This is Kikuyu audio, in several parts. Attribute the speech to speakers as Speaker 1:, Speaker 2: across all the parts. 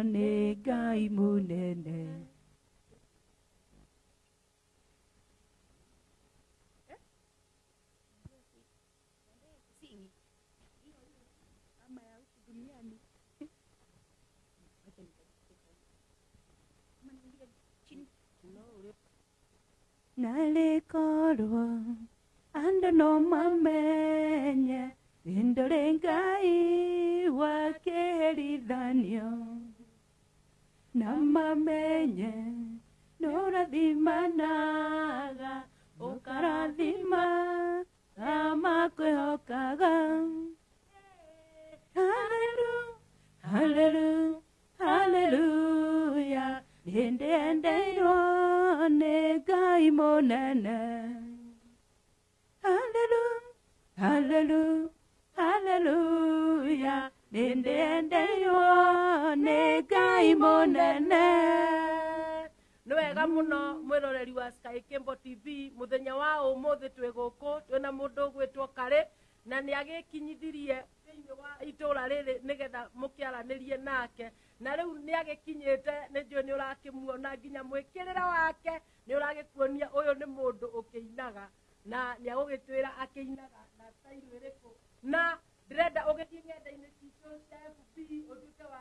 Speaker 1: Nĩ Ngai mũnene. Narĩkorwo andũ no mamenye ndũrĩ Ngai wa kĩherithanio, na mamenye nĩũrathimanaga ũkarathima makwĩhokaga. Hallelujah, hallelujah, hallelujah, nĩndĩendeirwo nĩ Ngai mũnene. Hallelujah, hallelujah, hallelujah, nĩndĩendeirwo nĩ Ngai mũnene.
Speaker 2: Nĩ wega mũno mwĩroreri wa Sky Cable TV, mũthenya wa ũmũthĩ twĩ gũkũ twĩna mũndũ ũgwĩtwo Karĩ, na nĩ agĩkinyithirie thĩinĩ wa itũra rĩrĩ nĩgetha mũkĩaranĩrie nake, na rĩu nĩ agĩkinyĩte, nĩ njũĩ nĩ ũrakĩmuona nginya mwĩkĩrĩre wake nĩ ũragĩkuonia ũyũ nĩ mũndũ ũkĩinaga, na nĩ agũgĩtwĩra akĩinaga na style ĩrĩkũ. Na ndĩrenda ũgĩthiĩ ng'enda-inĩ citũ cia FB ũtuĩke wa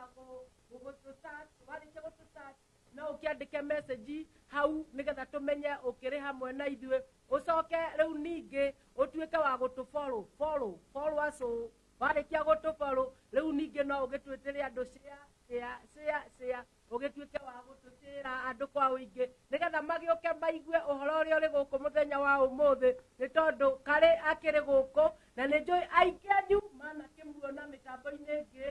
Speaker 2: gũtũ-search, warĩkia gũtũ-search no ũkĩandĩke message hau nĩgetha tũmenye ũkĩrĩ hamwe na ithuĩ. Ũcoke rĩu ningĩ ũtuĩke wa gũtũ follow, follow, follow us ũũ. Warĩkia gũtũ follow rĩu ningĩ no ũgĩtwĩtĩre andũ share, share, share, share, ũgĩtuĩke wa gũtũtĩra andũ kwa ũingĩ nĩgetha magĩũke maigue ũhoro ũrĩa ũrĩ gũkũ mũthenya wa ũmũthĩ, nĩ tondũ Karĩ akĩrĩ gũkũ na nĩ njũĩ aingĩ anyu manakĩmuona mĩtambo-inĩ ĩngĩ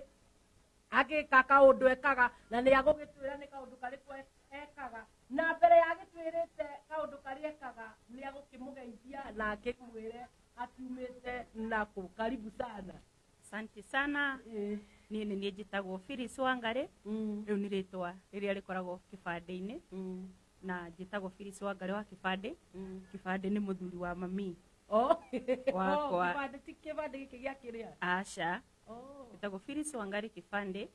Speaker 2: agĩka kaũndũ ekaga, na nĩ agũgĩtwĩra nĩ kaũndũ karĩkũ ekaga, na mbere ya agĩtwĩrĩte kaũndũ karĩa ekaga nĩ agũkĩmũgeithia na akĩmwĩre akiumĩte nakũ. Karibu sana.
Speaker 1: Asante sana. Niĩ nĩ niĩ njĩtagwo Phyllis Wangari. Rĩu nĩ rĩtwa rĩrĩa rĩkoragwo kĩbandĩ-inĩ. Na njĩtagwo Phyllis Wangari wa kĩbandĩ. Kĩbandĩ nĩ mũthuri wa mami. Wakwa.
Speaker 2: Kĩbandĩ ti kĩbandĩ gĩkĩ gĩa kĩrĩa?
Speaker 1: Aca. Njĩtagwo Phyllis Wangari Kĩbandĩ.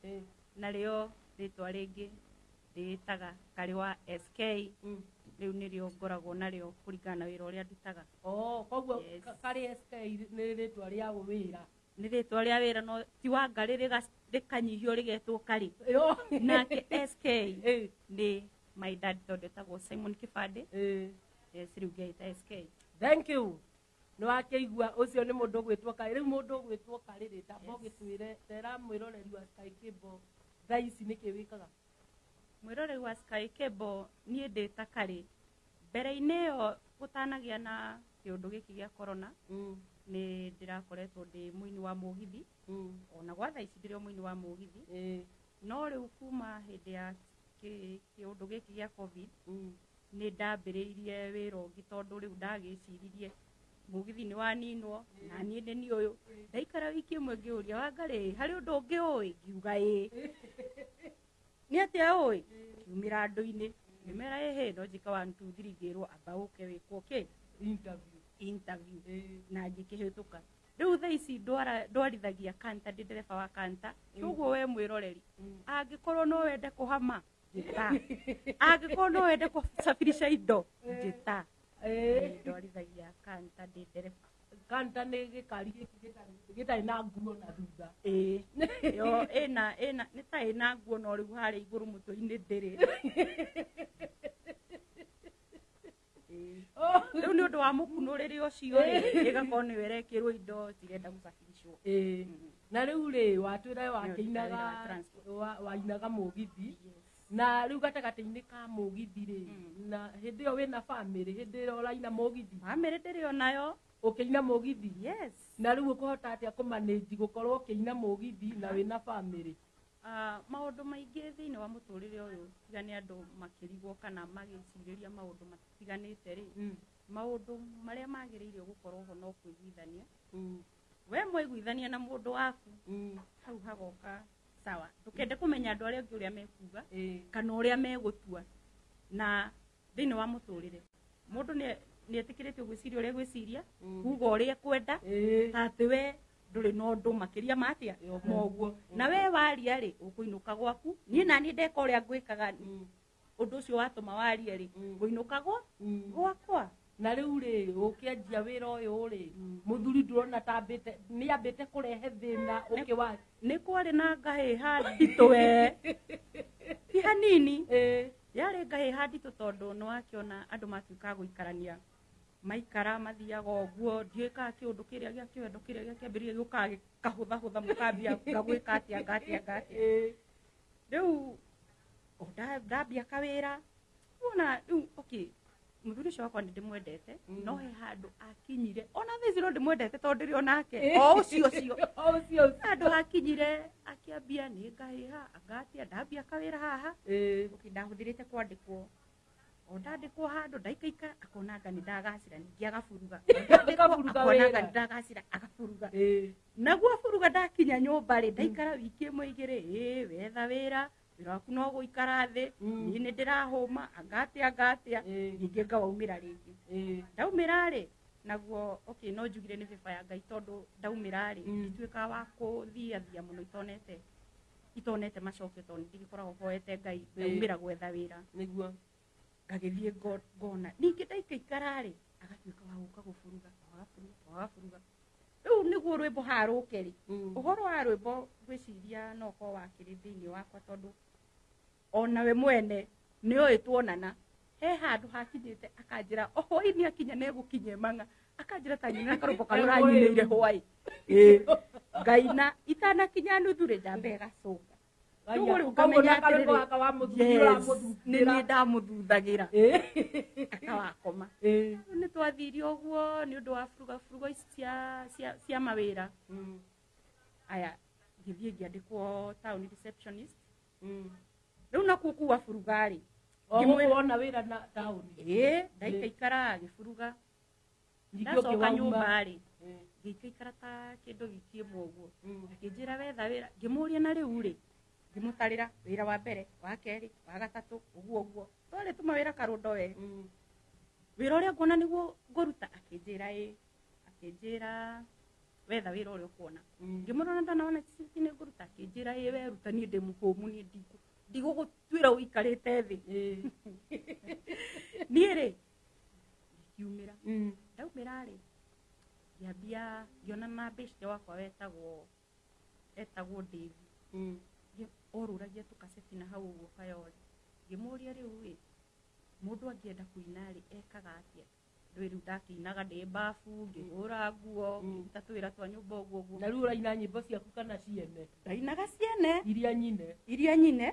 Speaker 1: Narĩo rĩtwa rĩngĩ ndĩĩtaga Karĩ wa SK. Rĩu nĩrĩo ngoragwo narĩo kũringana na wĩra ũrĩa ndutaga.
Speaker 2: Koguo
Speaker 1: Yes.
Speaker 2: Karĩ SK nĩ rĩtwa rĩa wĩra.
Speaker 1: Nĩ rĩtwa rĩa wĩra, no ti Wangari rĩkanyihio rĩgetwo Karĩ. Nake SK nĩ my dad tondũ etagwo Simon Kĩbandĩ. Yes, rĩu ngeĩta SK.
Speaker 2: Thank you. Nĩ wakĩigua ũcio nĩ mũndũ ũgwĩtwo Karĩ. Rĩu mũndũ ũgwĩtwo Karĩ rĩ, tamba ũgĩtwĩre, tera mwĩroreri wa Sky Cable thaa ici nĩkĩ wĩkaga?
Speaker 1: Mwĩroreri wa Sky Cable, niĩ ndĩ ta Karĩ. Mbere-inĩ ĩyo gũtanagĩa na kĩũndũ gĩkĩ gĩa corona, nĩ ndĩrakoretwo ndĩ mũini wa mũgithi. Ona gwa thaa ici ndĩrĩ o mũini wa mũgithi. No rĩu kuma hĩndĩ ya kĩũndũ gĩkĩ gĩa COVID, nĩ ndambĩrĩirie wĩra ũngĩ tondũ rĩu ndagĩciririe mũgithi nĩ waninwo na niĩ nĩ niĩ ũyũ. Ndaikara wiki ĩmwe ngĩũria Wangarĩ, harĩ ũndũ ũngĩ ũĩ? Ngiuga ĩĩ. Nĩ atĩa ũĩ? Ngiumĩra andũ-inĩ ngĩmera ĩhĩ no njĩka 1 2 3, ngĩrwo amba ũke wĩkwo kĩ?
Speaker 2: Interview.
Speaker 1: Interview. Na ngĩkĩhĩtũka. Rĩu thaa ici ndwarithagia kanta, ndĩ ndereba wa kanta. Koguo we mwĩroreri, angĩkorwo no wende kũhama, njĩta. Angĩkorwo no wende kũcabirisha indo, njĩta. Ndwarithagia kanta, ndĩ ndereba.
Speaker 2: Kanta nĩ gĩkari gĩkĩ gĩtarĩ na nguo na thutha.
Speaker 1: Ĩĩ. Yo ĩna nĩ ta ĩna nguo no rĩu harĩa igũrũ mũtwe-inĩ ndĩrĩ. Rĩu nĩ ũndũ wa mũkunũrĩre ũcio rĩ, ĩgakorwo nĩyo ĩrekĩrwo indo cirenda gũcabiricwo.
Speaker 2: Na rĩu rĩ, watwĩra
Speaker 1: Nĩ
Speaker 2: wakĩinaga
Speaker 1: wĩra wa transport.
Speaker 2: wainaga mũgithi. Na rĩu gatagatĩ-inĩ ka mũgithi rĩ, na hĩndĩ ĩyo wĩna family, hĩndĩ ĩyo ũraina mũgithi?
Speaker 1: Family ndĩrĩ onayo.
Speaker 2: Ũkĩina mũgithi?
Speaker 1: Yes.
Speaker 2: Na rĩu ũkũhota atĩa kũmanage gũkorwo ũkĩina mũgithi na wĩna family?
Speaker 1: Maũndũ maingĩ thĩinĩ wa mũtũrĩre ũyũ tiga nĩ andũ makĩrigwo kana magĩcirĩria maũndũ matiganĩte rĩ, maũndũ marĩa magĩrĩire gũkorwo ho no kũiguithania. We mwaiguithania na mũndũ waku, hau hagoka sawa. Ndũkende kũmenya andũ arĩa angĩ ũrĩa mekuga, kana ũrĩa megũtua. Na thĩinĩ wa mũtũrĩre, mũndũ nĩ etĩkĩrĩtio gwĩciria ũrĩa egwĩciria, kuga ũrĩa ekwenda, ta atĩ we Ndũrĩ na ũndũ makĩria ma atĩa moguo. Na we waria rĩ ũkũinũka gwaku. Niĩ naniĩ ndeka ũrĩa ngwĩkaga ũndũ ũcio watũma warie rĩ ngũinũka gwakwa.
Speaker 2: Na rĩu rĩ ũkĩanjia wĩra ũyũ rĩ mũthuri ndũrona tambĩte nĩambĩte kũrehe thĩna ũkĩwa
Speaker 1: nĩ kwarĩ na ngahĩha nditũ we ti hanini yarĩ ngahĩha nditũ tondũ nĩwakĩona andũ matuĩka gũikarania maikara mathiaga ũguo ndiũĩ kana kĩũndũ kĩrĩa gĩa kĩwendo kĩrĩa gĩa kĩambĩrĩria gĩũkaga gĩkahũthahũtha mũkambia ngagwĩka atĩa ngatia ngatia rĩu ndambia kawĩra wona rĩu okay mũthuri ũcio wakwa nĩndĩmwendete no he handũ akinyire ona thaa ici no ndĩmwendete tondũ ndĩrĩ onake o ũcio ũcio handũ hakinyire akĩambia nĩ ngahĩha angatia ndambia kawĩra haha okay ndahũthĩrĩte kwandĩkwo o ndandĩkwo handũ ndaikaika akona anga nĩ ndagacĩra ningĩ agaburuga akona anga nĩ ndagacĩra agaburuga naguo aburuga ndakinya nyũmba rĩ ndaikara wiki ĩmwe igĩrĩ ĩ wetha wĩra wĩra waku no gũikara thĩ niĩ nĩ ndĩrahũma angatia ngatia ningĩ ngawaumĩra rĩngĩ ndaumĩra rĩ naguo okay no njugire nĩ bĩba ya Ngai tondũ ndaumĩra rĩ ndituĩkaga wa kũthiathia mũno itonete macokio tondũ ndigĩkoragwo hoete Ngai ndaumĩra gwetha wĩra
Speaker 2: nĩguo
Speaker 1: ngagĩthiĩ ngona ningĩ ndaikaikara rĩ agatuĩka wa gũka gũburuga agaburuga rĩu nĩguo rwĩmbo harũke rĩ ũhoro wa rwĩmbo ngwĩciria no ũkorwo wakĩrĩ thĩinĩ wakwa tondũ onawe mwene nĩoĩ tuonana he handũ hakinyĩte akanjĩra o hwaĩ-inĩ akinya nĩegũkinya mang'a akanjĩra ta nyina karũmbo karĩa ũranyinĩire hwaĩ ngaina itanakinya nuthu rĩ njambe gacũnga rĩu rĩu ngamenya atĩrĩrĩ nĩ niĩ ndamũthuthagĩra akawakoma nĩ twathire ũguo nĩ ũndũ wa buruga buruga ici cia mawĩra aya ngĩthiĩ ngĩandĩkwo town receptionist rĩu nakuo kuwa buruga rĩ
Speaker 2: wona wĩra na taũni
Speaker 1: ĩĩ ndaikaikara agĩburuga ndacoka nyũmba rĩ ngĩikaikara ta kĩndũ wiki ĩmwe ũguo akĩnjĩra wetha wĩra ngĩmũria na rĩu rĩ ngĩmũtarĩra wĩra wa mbere wa kerĩ wa gatatũ ũguo ũguo twarĩ tũmawĩra karũndo we wĩra ũrĩa nguona nĩguo ngũruta akĩnjĩra ĩ akĩnjĩra wetha wĩra ũrĩa ũkuona ngĩmũrora ndanona cici nĩ ngũruta akĩnjĩra ĩ weruta niĩ ndĩ mũhũmu niĩ ndigũgũtuĩra ũikarĩte thĩ niĩ rĩ ngiumĩra ndaumĩra rĩ ngĩambia ngĩona na beshte wakwa wetagwo Dave orũragia tũkaceti na hau ũguo Kayole ngĩmũria rĩu ĩ mũndũ angĩenda kũina rĩ ekaga atĩa ndũĩ rĩu ndakĩinaga ndĩ babu ngĩhũra nguo ngĩruta tũwĩra twa nyũmba ũguo ũguo
Speaker 2: na rĩu ũraina nyĩmbo ciaku kana ciene
Speaker 1: ndainaga ciene
Speaker 2: iria nyine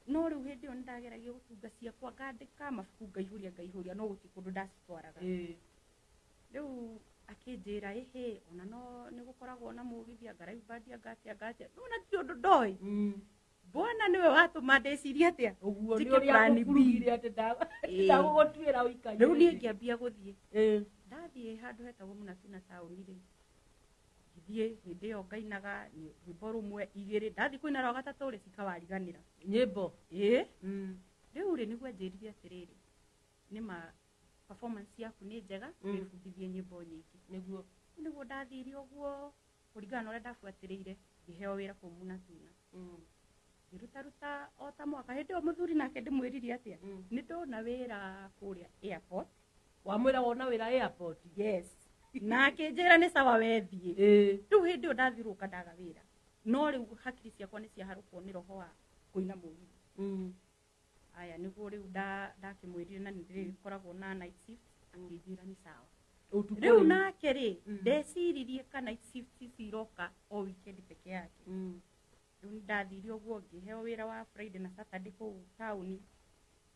Speaker 1: no rĩu hĩndĩ ĩyo nĩndageragia gũtunga ciakwa ngandĩka mabuku ngaihũria no gũtirĩ kũndũ ndacitwaraga rĩu akĩnjĩra ĩhĩ ona no nĩgũkoragwo na mũgithi anga live band anga atĩa anga atĩa no na ndirĩ ũndũ ndoĩ bwana nĩwe watũma ndĩcirie atĩa
Speaker 2: ũguo nĩ ũrĩa akũburugire atĩ ndagũgũtuĩra ũikarire
Speaker 1: rĩu niĩ ngĩambia gũthiĩ ndathiĩ handũ hetagwo Mũnatuna taũni rĩ ngĩthiĩ hĩndĩ ĩyo ngainaga rwĩmbo rũmwe igĩrĩ ndathiĩ kũina rwa gatatũ rĩ cikawariganĩra
Speaker 2: nyĩmbo
Speaker 1: ĩĩ rĩu rĩ nĩguo anjĩrire atĩrĩrĩ nĩma performance yaku nĩ njega wĩbundithie nyĩmbo nyingĩ nĩguo ndathire ũguo kũringana na ũrĩa ndabuatĩrĩire ngĩheo wĩra kũu Mũnatuna ngĩrutaruta o ta mwaka hĩndĩ ĩyo mũthuri nake ndĩmwĩrire atĩa nĩ ndona wĩra kũrĩa airport
Speaker 2: wamwĩra wona wĩra airport
Speaker 1: yes na akĩnjĩra nĩ sawa wethiĩ rĩu hĩndĩ ĩyo ndathirũka ndaga wĩra no rĩu hakiri ciakwa nĩ ciaharũkwo nĩ roho wa kũina mũgithi aya nĩguo rĩu ndakĩmwĩrire na nĩndĩrĩkoragwo na night shift akĩnjĩra nĩ sawa rĩu nake rĩ ndeciririe ka night shift ici iroka o weekend peke yake rĩu nĩndathire ũguo ngĩheo wĩra wa Friday na Saturday kũu taũni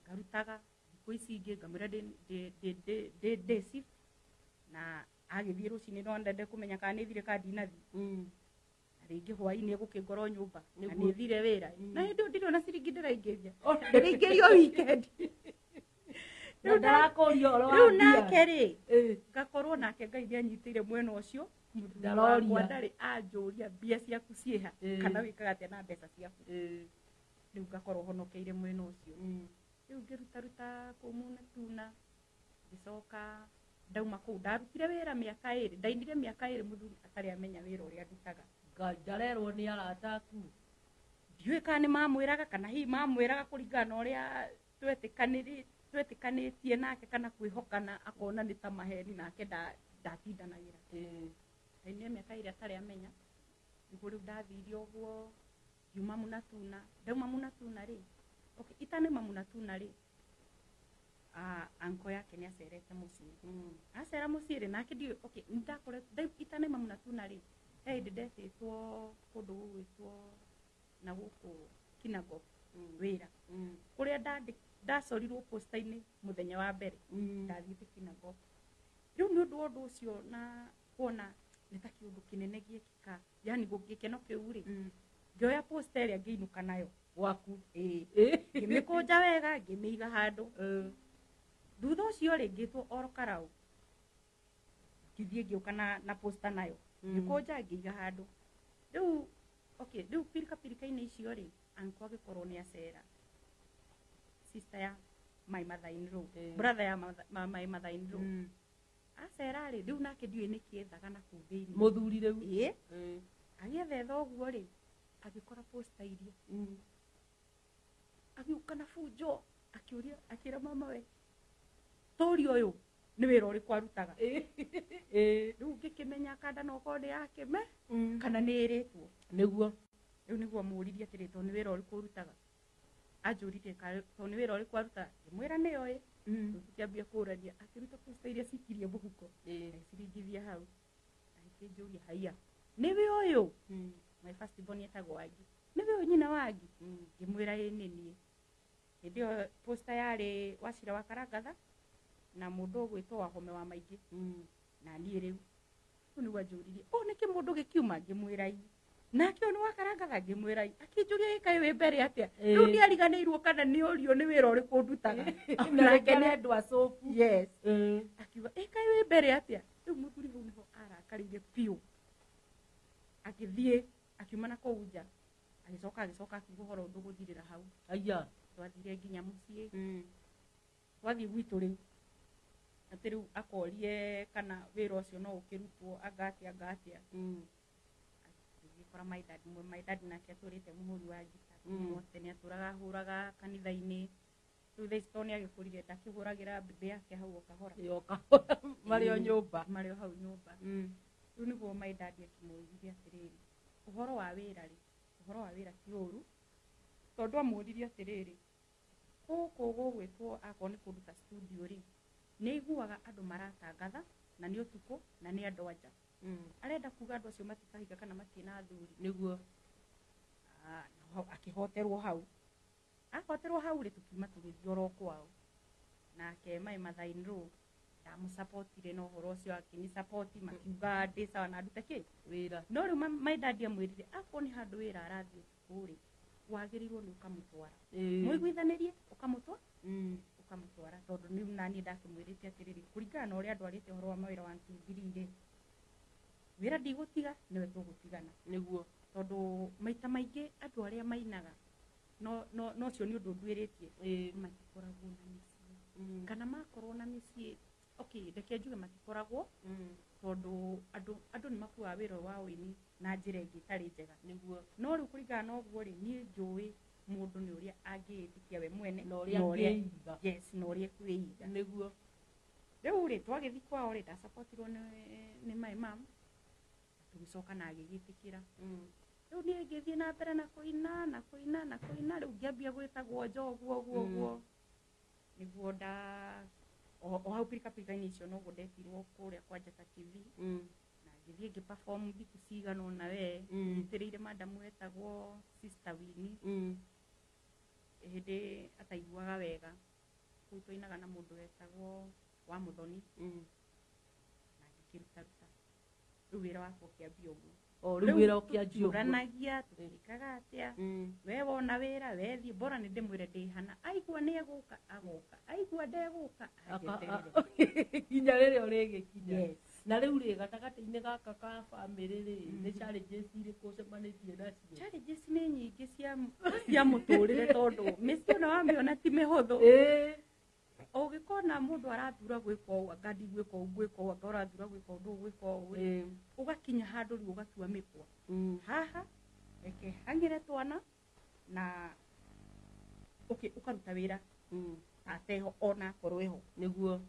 Speaker 1: ngarutaga thikũ ici ingĩ ngamwĩra ndĩ day shift na agĩthiĩ rũcinĩ no ndende kũmenya kana nĩ thire kana ndinathiĩ na rĩngĩ hwaĩ-inĩ egũkĩngora nyũmba na nĩ thire wĩra na hĩndĩ ĩyo ndirĩ ona ciringi ndĩraingĩria ndĩraingĩrio weekend rĩu nake rĩ ngakorwo nake Ngai nĩanyitĩire mwena ũcio
Speaker 2: Ndaroria.
Speaker 1: Ndarĩ anjũria mbia ciaku ciĩha kana wĩkaga atĩa na mbeca ciaku rĩu ngakorwo honokeire mwena ũcio rĩu ngĩrutaruta kũu Mũnatuna ngĩcoka Ndauma kũu ndarutire wĩra mĩaka 2, ndainire mĩaka 2 mũthuri atarĩ amenya wĩra ũrĩa ndutaga.
Speaker 2: Ngai ndarerwo nĩ arata aku.
Speaker 1: Ndiũĩ kana nĩ mamwĩraga kana hihi mamwĩraga kũringana na ũrĩa twetĩkanĩtie nake kana kwĩhokana akona nĩ ta maheni nake ndatindanagĩra. Ndainire mĩaka 2 atarĩ amenya. Nĩguo rĩu ndathire ũguo ngiuma Munatuna. Ndauma Munatuna rĩ, okay, itanauma Munatuna rĩ, anko yake nĩ acerete mũciĩ. Acera mũciĩ rĩ, nake ndiũĩ, okay, nĩndakoretwo itanauma Munatuna rĩ, he hĩndĩ ndetĩtwo kũndũ gũgwĩtwo na gũkũ Kinangop wĩra. Kũrĩa ndacorirwo posta-inĩ mũthenya wa mbere, ndathiĩte Kinangop. Rĩu nĩ ũndũ wa ũndũ ũcio na kuona nĩ ta kĩũndũ kĩnene gĩekĩka, yani gĩkeno kĩu rĩ, ngĩoya posta ĩrĩa ngĩinũka nayo
Speaker 2: gwaku.
Speaker 1: Ngĩmĩkũnja wega ngĩmĩiga handũ. Thutha ũcio rĩ, ngĩtwo oro karau, ngĩthiĩ ngĩũka na posta nayo, ngĩkũnja ngĩiga handũ. Rĩu okay, rĩu pirika pirika-inĩ icio rĩ, anko agĩkorwo nĩ acera, sister ya my mother-in-law, brother ya my mother-in-law. Acera rĩ, rĩu nake ndiũĩ nĩkĩ ethaga na kũu thĩinĩ.
Speaker 2: Mũthuri rĩu.
Speaker 1: Agĩethetha ũguo rĩ, agĩkora posta iria. Agĩũka na bunjo, akĩũria, akĩra mama we, tũri ũyũ nĩ wĩra ũrĩkũ arutaga? Rĩu ngĩkĩmenya kanda no okorwo nĩ yakĩme kana nĩ ĩrĩtwo.
Speaker 2: Nĩguo.
Speaker 1: Rĩu nĩguo amũririe atĩrĩ, to nĩ wĩra ũrĩkũ ũrutaga? Anjũririe to nĩ wĩra ũrĩkũ arutaga? Ngĩmwĩra nĩyo ĩ. Rĩu tũkĩambia kũũrania, akĩruta posta iria cikirie mũhuko, agĩciringithia hau, agĩkĩnjũria, haiya, nĩwe ũyũ? My first born etagwo Wangi. Nĩwe ũyũ nyina Wangi? Ngĩmwĩra ĩ nĩ niĩ. Hĩndĩ ĩyo posta yarĩ Wachira wa Karangatha na mũndũ ũgwĩtwo Wahome wa Maingĩ. Na niĩ rĩu. Rĩu nĩguo anjũririe, ũũ nĩkĩ mũndũ gĩkiuma? Ngĩmwĩra ĩ. Nake ũyũ nĩ wa Karangatha? Ngĩmwĩra ĩ. Akĩnjũria ĩ kaĩ wĩ mbere atĩa? Rĩu ndiariganĩirwo kana nĩ ũrio nĩ wĩra ũrĩkũ ndutaga.
Speaker 2: Nake nĩ andũ a cobu.
Speaker 1: Yes. Akiuga ĩ kaĩ wĩ mbere atĩa? Rĩu mũthuri hau nĩho arakarĩire biũ. Agĩthiĩ akiuma na kũu nja. Agĩcoka akiuga ũhoro ndũgũthirĩra hau.
Speaker 2: Aya.
Speaker 1: Twathire nginya mũciĩ. Twathiĩ gwitũ rĩu. Atĩ rĩu akorie kana wĩra ũcio no ũkĩrutwo anga atĩa anga atĩa. Tũgĩkora my dad, my dad nake atũrĩte mũhũri wa ngita. Tene atũraga ahũraga kanitha-inĩ. Rĩu thaa ici tondũ nĩ agĩkũrire ndakĩhũragĩra mbembe yake hau o kahora.
Speaker 2: O kahora marĩ o nyũmba.
Speaker 1: Marĩ o hau nyũmba. Rĩu nĩguo my dad akĩmũririe atĩrĩrĩ, ũhoro wa wĩra rĩ, ũhoro wa wĩra ti ũru. Tondũ amũririe atĩrĩrĩ, gũkũ gũgwĩtwo akorwo nĩ kũndũ ta studio rĩ, nĩ aiguaga andũ maratangatha na nĩ ũtukũ na nĩ andũ anja. Arenda kuga andũ acio matikahinga kana matirĩ na athuri.
Speaker 2: Nĩguo.
Speaker 1: Akĩhoterwo hau. Ahoterwo hau rĩ, tũkiuma tũgĩthiĩ oro kwao. Nake my mother-in-law ndamũcapotire na ũhoro ũcio, akĩmĩcapoti, makiuga ndĩ sawa na ndute kĩ?
Speaker 2: Wĩra.
Speaker 1: No rĩu my dad amwĩrire akorwo nĩ handũ wĩra arathiĩ ũtukũ rĩ, wagĩrĩirwo nĩ ũkamũtwara. Mũiguithanĩrie ũkamũtwara? Ũkamũtwara tondũ nĩ naniĩ ndakĩmwĩrĩte atĩrĩrĩ, kũringana na ũrĩa andũ arĩte ũhoro wa mawĩra 1 2 3 rĩ, wĩra ndigũtiga nĩwe tũgũtigana.
Speaker 2: Nĩguo.
Speaker 1: Tondũ maita maingĩ andũ arĩa mainaga no ũcio nĩ ũndũ nduĩrĩtie, matikoragwo na mĩciĩ. Kana makorwo na mĩciĩ, okay, reke njuge matikoragwo, tondũ andũ nĩ makuaga wĩra wa ũini na njĩra ĩngĩ ĩtarĩ njega.
Speaker 2: Nĩguo.
Speaker 1: No rĩu kũringana na ũguo rĩ, niĩ njũĩ mũndũ nĩ ũrĩa angĩĩtikia we mwene
Speaker 2: na ũrĩa angĩiga.
Speaker 1: Yes, na ũrĩa ekwĩiga.
Speaker 2: Nĩguo.
Speaker 1: Rĩu rĩ, twagĩthiĩ kwao rĩ, ndacapotirwo nĩ my mom, tũgĩcoka na agĩgĩtĩkĩra. Rĩu niĩ ngĩthiĩ na mbere na kũina na kũina na kũina, rĩu ngĩambia gwĩtagwo nja ũguo ũguo ũguo. Nĩguo nda o hau pirika pirika-inĩ icio noguo ndetirwo kũrĩa kwa Njata TV. Na ngĩthiĩ ngĩ perform thikũ cigana ũna we, nyitĩrĩire madam wetagwo Sister Winnie. Hĩndĩ ataiguaga wega. Kũu twainaga na mũndũ wetagwo wa Mũthoni. Na ngĩkĩrutaruta. Rĩu wĩra wakwa ũkĩambia ũguo.
Speaker 2: O rĩu wĩra ũkĩanjia ũguo.
Speaker 1: Tũranagia, tũgĩkaga atĩa. We wona wĩra, wethiĩ, bora nĩ ndĩmwĩre ndĩ hana. Aigua nĩ egũka, agoka. Aigua ndegũka, anjeterere.
Speaker 2: Nginya rĩrĩa ũrĩgĩkinya.
Speaker 1: Yes.
Speaker 2: Na rĩu rĩ, gatagatĩ-inĩ gaka ka bamĩrĩ rĩ, nĩ challenges irĩkũ ũcemanĩtie nacio?
Speaker 1: Challenges nĩ nyingĩ cia mũtũrĩre tondũ mĩciĩ ona wamĩona ti mĩhũthũ. Ũgĩkona mũndũ arathura gwĩka ũũ anga ndigwĩka ũũ ngwĩka ũũ anga ũrathura gwĩka ũndũ ũũ gwĩka ũũ rĩ, ũgakinya handũ rĩu ũgatua mĩkwa. Haha reke hang'ĩre twana na okay, ũkaruta wĩra ateho ona akorwo ĩho.
Speaker 2: Nĩguo.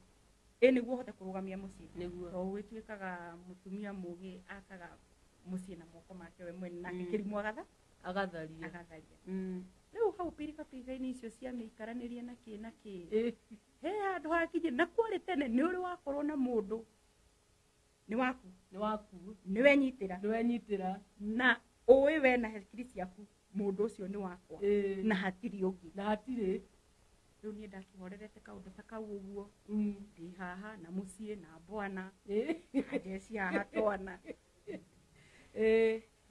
Speaker 1: Ĩ nĩguo ũhote kũrũgamia mũciĩ.
Speaker 2: Nĩguo.
Speaker 1: Tondũ gwĩtuĩkaga mũtumia mũgĩ akaga mũciĩ na moko make we mwene nake kĩrimũ
Speaker 2: agatharia.
Speaker 1: Agatharia. Rĩu hau pirika pirika-inĩ icio cia mĩikaranĩrie na kĩ na kĩ. He handũ hakinye na kwarĩ tene nĩ ũrĩ wakorwo na mũndũ nĩ waku.
Speaker 2: Nĩ waku.
Speaker 1: Nĩ wenyitĩra.
Speaker 2: Nĩ wenyitĩra.
Speaker 1: Na ũĩ we na hakiri ciaku mũndũ ũcio nĩ wakwa. Na hatirĩ ũngĩ.
Speaker 2: Na hatirĩ.
Speaker 1: Rĩu niĩ ndakĩhorerete kaũndũ ta kau ũguo. Ndĩ haha na mũciĩ na bwana. Na njeci haha twana.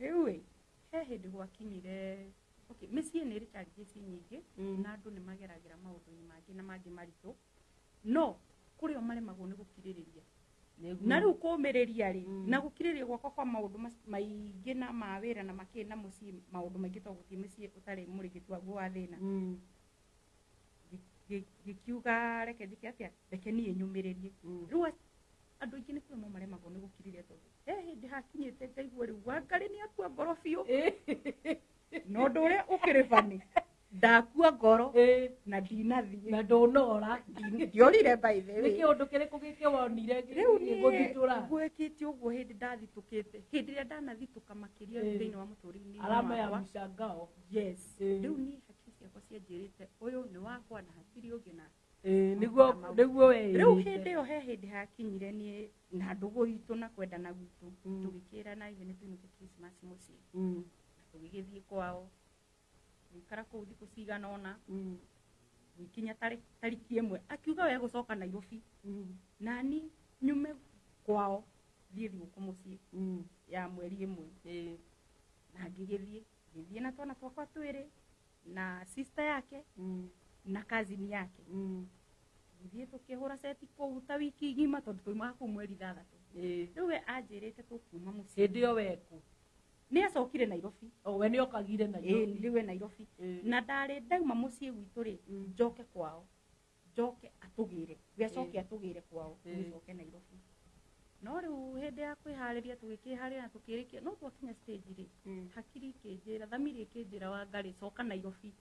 Speaker 1: Rĩu ĩ he hĩndĩ gwakinyire okay, mĩciĩ nĩ ĩrĩ challenges nyingĩ na andũ nĩ mageragĩra maũndũ-inĩ mangĩ na mangĩ maritũ no kũrĩ o maremagwo nĩ gũkirĩrĩria. Na rĩu kũmĩrĩria rĩ na gũkirĩrĩria gwakwa kwa maũndũ maingĩ na mawĩra na makĩ na mũciĩ maũndũ maingĩ tondũ gũtirĩ mũciĩ ũtarĩ mũrĩngĩti waguo wa thĩna. Gĩkiuga reke njĩke atĩa reke niĩ nyũmĩrĩrie. Rĩu andũ aingĩ nĩ kũremwo maremagwo nĩ gũkirĩrĩria tondũ he hĩndĩ hakinyĩte ngaigua rĩu Wangarĩ nĩ akua ngoro biũ. No ũndũ ũrĩa ũkĩrĩ bani ndakua ngoro na ndinathiĩ
Speaker 2: na ndũnora
Speaker 1: ndiorire by the way.
Speaker 2: Nĩ kĩũndũ kĩrĩkũ gĩkĩ wonire
Speaker 1: rĩu niĩ
Speaker 2: gĩgũthitũra?
Speaker 1: Gwĩkĩte ũguo hĩndĩ ndathitũkĩte hĩndĩ ĩrĩa ndanathitũka makĩria thĩinĩ wa mũtũrĩre-inĩ
Speaker 2: Alama ya
Speaker 1: wakwa.
Speaker 2: mshangao.
Speaker 1: Yes. Rĩu niĩ hakiri ciakwa cianjĩrĩte ũyũ nĩ wakwa na hatirĩ ũngĩ na
Speaker 2: Nĩguo we
Speaker 1: rĩu hĩndĩ ĩyo he hĩndĩ hakinyire niĩ na ndũgũ itũ na kwendana gwitũ tũgĩkĩrana ithe nĩ tũinũke Christmas mũciĩ. Na tũgĩgĩthiĩ kwao gũikara kũu thikũ cigana ũna gũkinya tariki ĩmwe akiuga we gũcoka Nairobi nani nyume kwao thiĩ thigũkũ mũciĩ ya mweri ĩmwe. Na ngĩgĩthiĩ ngĩthiĩ na twana twakwa twĩrĩ na sister yake na cousin yake. Ngĩthiĩ tũkĩhũra seti kũu ta wiki ng'ima tondũ tuimaga kũu mweri 6. Rĩu we anjĩrĩte tũkuma mũciĩ.
Speaker 2: Hĩndĩ ĩyo we kũ?
Speaker 1: Nĩ acokire Nairobi.
Speaker 2: O we nĩ okagire Nairobi.
Speaker 1: Rĩu we Nairobi. Na ndarĩ ndauma mũciĩ gwitũ rĩ njoke kwao. Njoke atũgĩre. We acoke atũgĩre kwao tũgĩcoke Nairobi. No rĩu hĩndĩ ya kwĩharĩria tũgĩkĩharĩria na tũkĩrĩkia no twakinya stage rĩ hakiri ikĩnjĩra thamiri ĩkĩnjĩra Wangarĩ coka Nairobi.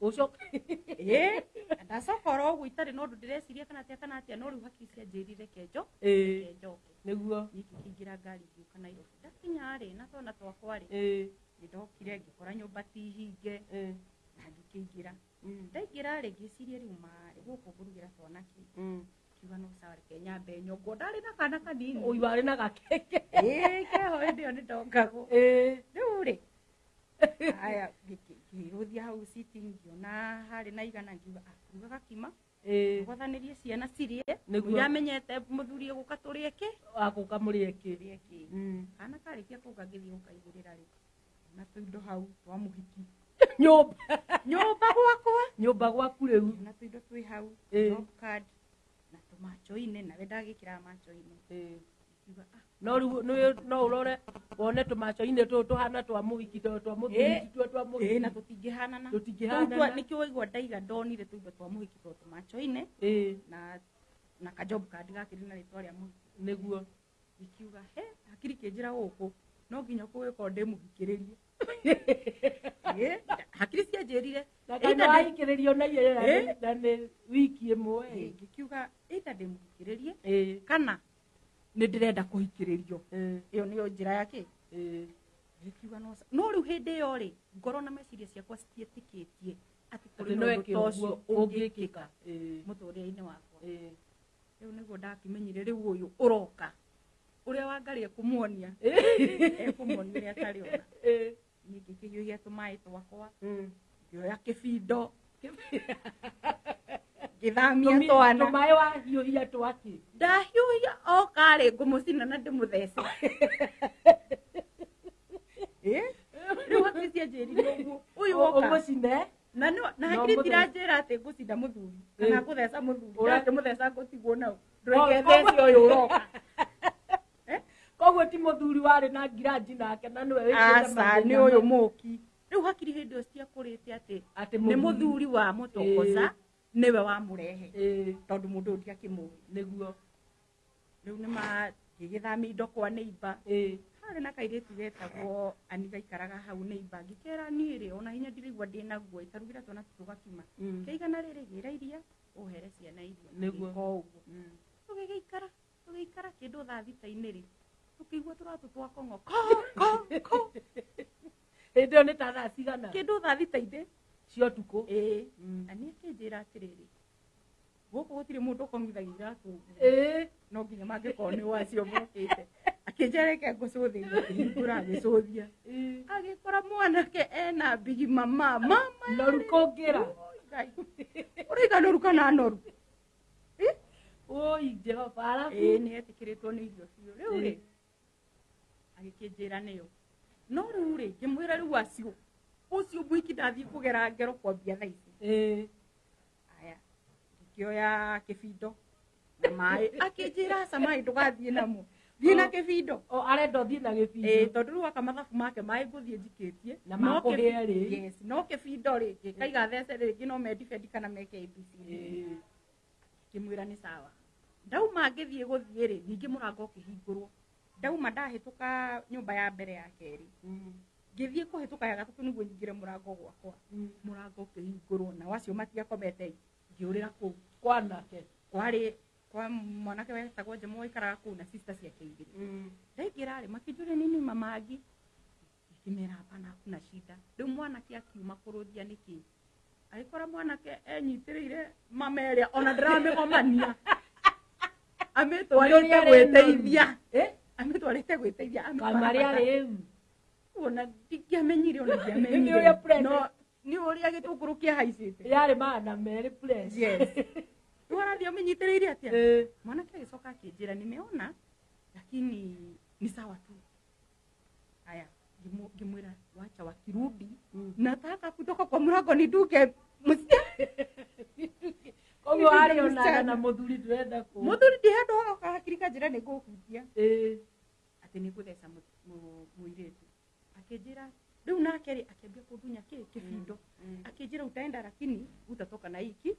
Speaker 2: Ũcoke.
Speaker 1: Ndacoka oro ũguo itarĩ na ũndũ ndĩreciria kana atĩa kana atĩa no rĩu hakiri cianjĩrire reke njoke.
Speaker 2: Nĩguo.
Speaker 1: Niĩ ngĩkĩingĩra ngari ngĩũka Nairobi. Ndakinya rĩ na twana twakwa rĩ nĩ ndokire ngĩkora nyũmba ti hinge na ngĩkĩingĩra. Ndaingĩra rĩ ngĩciria rĩu marĩ gũkũ ngũrugĩra twana kĩ. Ngiuga no sawa reke nyambe nyongwo ndarĩ na kana kanini.
Speaker 2: Ũyũ warĩ na gakeke.
Speaker 1: Keho hĩndĩ ĩyo nĩ ndongagwo. Rĩu rĩ aya ngĩrũthia hau sitting ngĩona harĩ na igana ngiuga nguga gakima. Gwathanĩrie ciana cirĩe.
Speaker 2: Nĩguo.
Speaker 1: Mũiramenyete mũthuri egũka tũrĩe kĩ?
Speaker 2: Agũka mũrĩe kĩ?
Speaker 1: Tũrĩe kĩ. Kana karĩkia kũga ngĩthiĩ gũkaigĩrĩra rĩ na tũindo hau twa mũhiki.
Speaker 2: Nyũmba.
Speaker 1: Nyũmba gwakwa.
Speaker 2: Nyũmba gwaku rĩu.
Speaker 1: Na tũindo twĩ hau, job card na tũmacho-inĩ nawe ndagĩkĩraga macho-inĩ. Ngiuga,
Speaker 2: No rĩu no ũrore wone tũmacho-inĩ tũtũ tũhana twa mũhiki tondũ twa mũthuri ti tuo twa mũhiki.
Speaker 1: Na tũtingĩhanana.
Speaker 2: Tũtingĩhanana.
Speaker 1: Nĩkĩo waigua ndaiga ndonire tũindo twa mũhiki tondũ tũmacho-inĩ na ka job card gakĩrĩ na rĩtwa rĩa mũhiki.
Speaker 2: Nĩguo.
Speaker 1: Ngikiuga he hakiri kĩnjĩra gũkũ no nginya kũgĩkorwo ndĩ mũhikĩrĩrie. Hakiri cianjĩrire.
Speaker 2: Na kana wahikĩrĩrio na ihenya na nĩ wiki ĩmwe.
Speaker 1: Ngikiuga either ndĩ mũhikĩrĩrie kana nĩ ndĩrenda kũhikĩrĩrio. Ĩyo nĩyo njĩra ya kĩ? Ngikiuga no no rĩu hĩndĩ ĩyo rĩ ngoro na meciria ciakwa citiĩtĩkĩtie atĩ kũrĩ na ũndũ ta ũcio ũngĩkĩka mũtũrĩre-inĩ wakwa. Rĩu nĩguo ndakĩmenyire rĩu ũyũ ũroka ũrĩa Wangarĩ ekũmuonia ekũmuonia ũrĩa atarĩ ona. Niĩ ngĩkĩhiũhia tũmaĩ twakwa ngĩoya kĩbindo ngĩthamia twana.
Speaker 2: Tũmaĩ wahiũhia twakĩ?
Speaker 1: Ndahiũhia oka rĩ ngũmũcina na ndĩmũthece. Rĩu hakiri cianjĩrire ũguo ũyũ oka.
Speaker 2: Ũmũcine?
Speaker 1: Na na hakiri tiranjĩra atĩ ngũcinda mũthuri kana ngũtheca mũthuri. Ndangĩmũtheca ngũtigwo nau. Ndũreke thece ũyũ ũroka.
Speaker 2: Koguo ti mũthuri warĩ na ngiranji nake na nĩwe wĩkĩte
Speaker 1: Aca, nĩ ũyũ mũki. Rĩu hakiri hĩndĩ ĩyo ciakũrĩte atĩ nĩ mũthuri wa mũtongoca Nĩwe wamũrehe. Tondũ mũndũ ũyũ ndiakĩmũĩ.
Speaker 2: Nĩguo.
Speaker 1: Rĩu nĩ ngĩgĩthamia indo kwa neighbor. Harĩ na kairĩtu getagwo Ani gaikaraga hau neighbor. Ngĩkera niĩ rĩ ona hinya ndiraigua ndĩnaguo itarugĩra twana tũgakima. Kĩigana rĩrĩ gĩra iria ũhere ciana irio.
Speaker 2: Nĩguo.
Speaker 1: Ngĩka o ũguo. Tũgĩgĩikara tũgĩikara kĩndũ thaa thita-inĩ rĩ tũkĩigua tũratũ twa kong'o ko ko ko.
Speaker 2: Hĩndĩ ĩyo nĩ ta thaa cigana?
Speaker 1: Kĩndũ thaa thita-inĩ
Speaker 2: cia ũtukũ.
Speaker 1: Ani akĩnjĩra atĩrĩrĩ gũkũ gũtirĩ mũndũ ũkong'ithagia iratũ ũguo. No nginya mangĩkorwo nĩ wacio mokĩte. Akĩnjĩra reke ngũcũthĩrie, akĩhingũra agĩcũthia. Agĩkora mwanake ena mbigi mama mama.
Speaker 2: Noru kũngĩra.
Speaker 1: Ũraiga noru kana noru?
Speaker 2: Oi Jehova, arabu.
Speaker 1: Nĩ etĩkĩrĩtwo nĩ irio biũ. Rĩu rĩ agĩkĩnjĩra nĩyo. No rĩu rĩ ngĩmwĩra rĩu acio ũcio mũiki ndathiĩ kũgera ngero kwambia thaa ici. Aya ngĩoya kĩbindo na maĩ. Akĩnjĩra aca maĩ ndũgathiĩ namo. Thiĩ na kĩbindo.
Speaker 2: O arenda ũthiĩ na gĩbindo.
Speaker 1: Tondũ rĩu aka mathabu make maĩ ngũthiĩ njikĩtie.
Speaker 2: Na makũhĩa rĩ.
Speaker 1: Yes, no kĩbindo rĩ ngĩkaiga thece rĩngĩ no mendibendi kana meke ABCD. Ngĩmwĩra nĩ sawa. Ndauma ngĩthiĩ gũthiĩ rĩ ningĩ mũrango ũkĩhingũrwo. Ndauma ndahĩtũka nyũmba ya mbere ya kerĩ. Ngĩthiĩ kũhĩtũka ya gatatũ nĩguo nyingĩre mũrango gwakwa. Mũrango ũkĩhingũrwo na wacio matiakomete ngĩũrĩra kũu.
Speaker 2: Kwa anake.
Speaker 1: Kwarĩ kwa mwanake wetagwo Njemo waikaraga kũu na sister ciake igĩrĩ. Ndaingĩra rĩ makĩnjũria nini mama angi. Ngĩmera hapana hakuna shida. Rĩu mwanake akiuma kũrũthia nĩkĩ? Agĩkora mwanake enyitĩrĩire mama ĩrĩa ona ndĩramĩgomania. Amĩtwarĩte gwĩteithia. Amĩtwarĩte gwĩteithia.
Speaker 2: Kamarĩa rĩu.
Speaker 1: Ona ndingĩamenyire ona ndiamenyire.
Speaker 2: Nĩ ũrĩa press.
Speaker 1: No nĩ ũrĩa gĩtũngũrũ kĩahaicĩte.
Speaker 2: Yarĩ magana merĩ press.
Speaker 1: Yes. Rĩu arathiĩ amĩnyitĩrĩire atĩa? Mwanake agĩcoka akĩnjĩra nimeona lakini ni sawa tu. Aya ngĩmwĩra wacha wakirudi. Nataka kutoka kwa mlango niduke msichana.
Speaker 2: Koguo arĩ onaga na mũthuri ndũrenda kũ.
Speaker 1: Mũthuri ndihandũ hagoka hakiri kanjĩra nĩ ngũhutia. Atĩ nĩ ngũtheca mũirĩtu. Akĩnjĩra rĩu nake rĩ akĩambia kũndunya kĩ kĩbindo. Akĩnjĩra utaenda lakini utatoka na hiki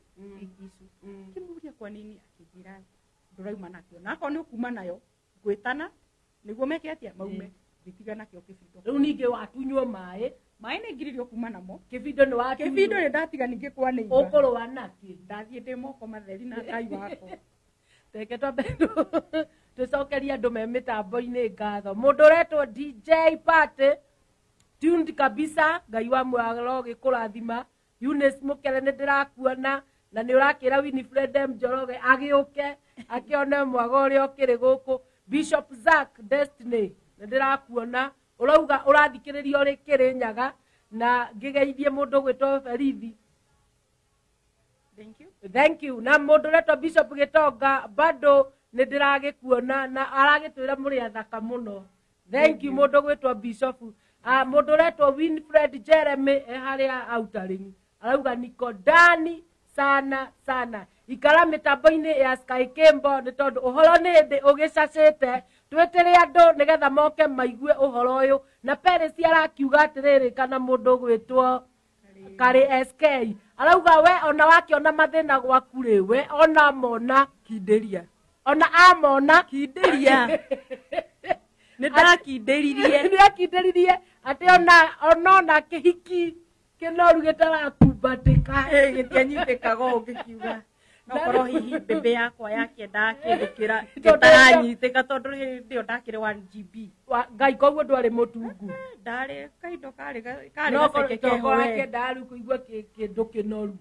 Speaker 1: ikisu. Ngĩmũria kwa nini akĩnjĩra ndũrauma nakĩo. Na akorwo nĩ ũkuma nayo ngwĩtana nĩguo meke atĩa maume. Ngĩtiga nakĩo kĩbindo.
Speaker 2: Rĩu ningĩ watunywo maĩ.
Speaker 1: Maĩ nĩ ngiririo kuma namo.
Speaker 2: Kĩbindo nĩ watunywo.
Speaker 1: Kĩbindo nĩ ndatiga ningĩ kwa neighbor.
Speaker 2: Ũkũrũa nakĩ?
Speaker 1: Ndathiĩ ndĩ moko matheri na Ngai wakwa.
Speaker 2: Reke twambe tũcokerie andũ me mĩtambo-inĩ ngatho. Mũndũ ũretwo DJ Party tuned kabisa, Ngai wa muoyo gĩkũrathima. Eunice Mũkere nĩ ndĩrakuona na nĩ ũrakĩra Winifred M Njoroge agĩũke akĩone mwago ũrĩa ũkĩrĩ gũkũ. Bishop Zack Destiny nĩ ndĩrakuona ũrauga ũrathikĩrĩria ũrĩ Kĩrĩnyaga na ngĩgeithie mũndũ ũgwĩtwo Berithi.
Speaker 1: Thank you.
Speaker 2: Thank you. Na mũndũ ũretwo Bishop Gĩtonga bado nĩ ndĩragĩkuona na aragĩtwĩra mũrĩ athaka mũno. Thank you mũndũ ũgwĩtwo Bishop. Mũndũ ũretwo Winfred Jeremy e harĩa Outer arauga niko ndani sana sana. Ikara mĩtambo-inĩ ya Sky Cable nĩ tondũ ũhoro nĩ hĩndĩ ũgĩcacĩte. Twĩtĩre andũ nĩgetha moke maigue ũhoro ũyũ. Na Peris arakiuga atĩrĩrĩ kana mũndũ ũgwĩtwo Karĩ SK arauga we ona wakĩona mathĩna gwaku rĩ we ona mona
Speaker 1: kindĩria.
Speaker 2: Ona amona
Speaker 1: kindĩria. Nĩ ndakindĩririe.
Speaker 2: Nĩ akindĩririe atĩ ona kĩhiki kĩnoru gĩtarakumbatĩka.
Speaker 1: Gĩtianyitĩkaga ũũ ngĩkiuga. No korwo hihi mbembe yakwa yakĩendaga kĩndũ gĩtaranyitĩka tondũ hĩndĩ ĩyo ndakĩrĩ 1 GB.
Speaker 2: Ngai koguo ndwarĩ mũtungu.
Speaker 1: Ndarĩ kaindo karĩ gaceke keho we.
Speaker 2: No akĩendaga rĩu kũigua kĩndũ kĩnoru.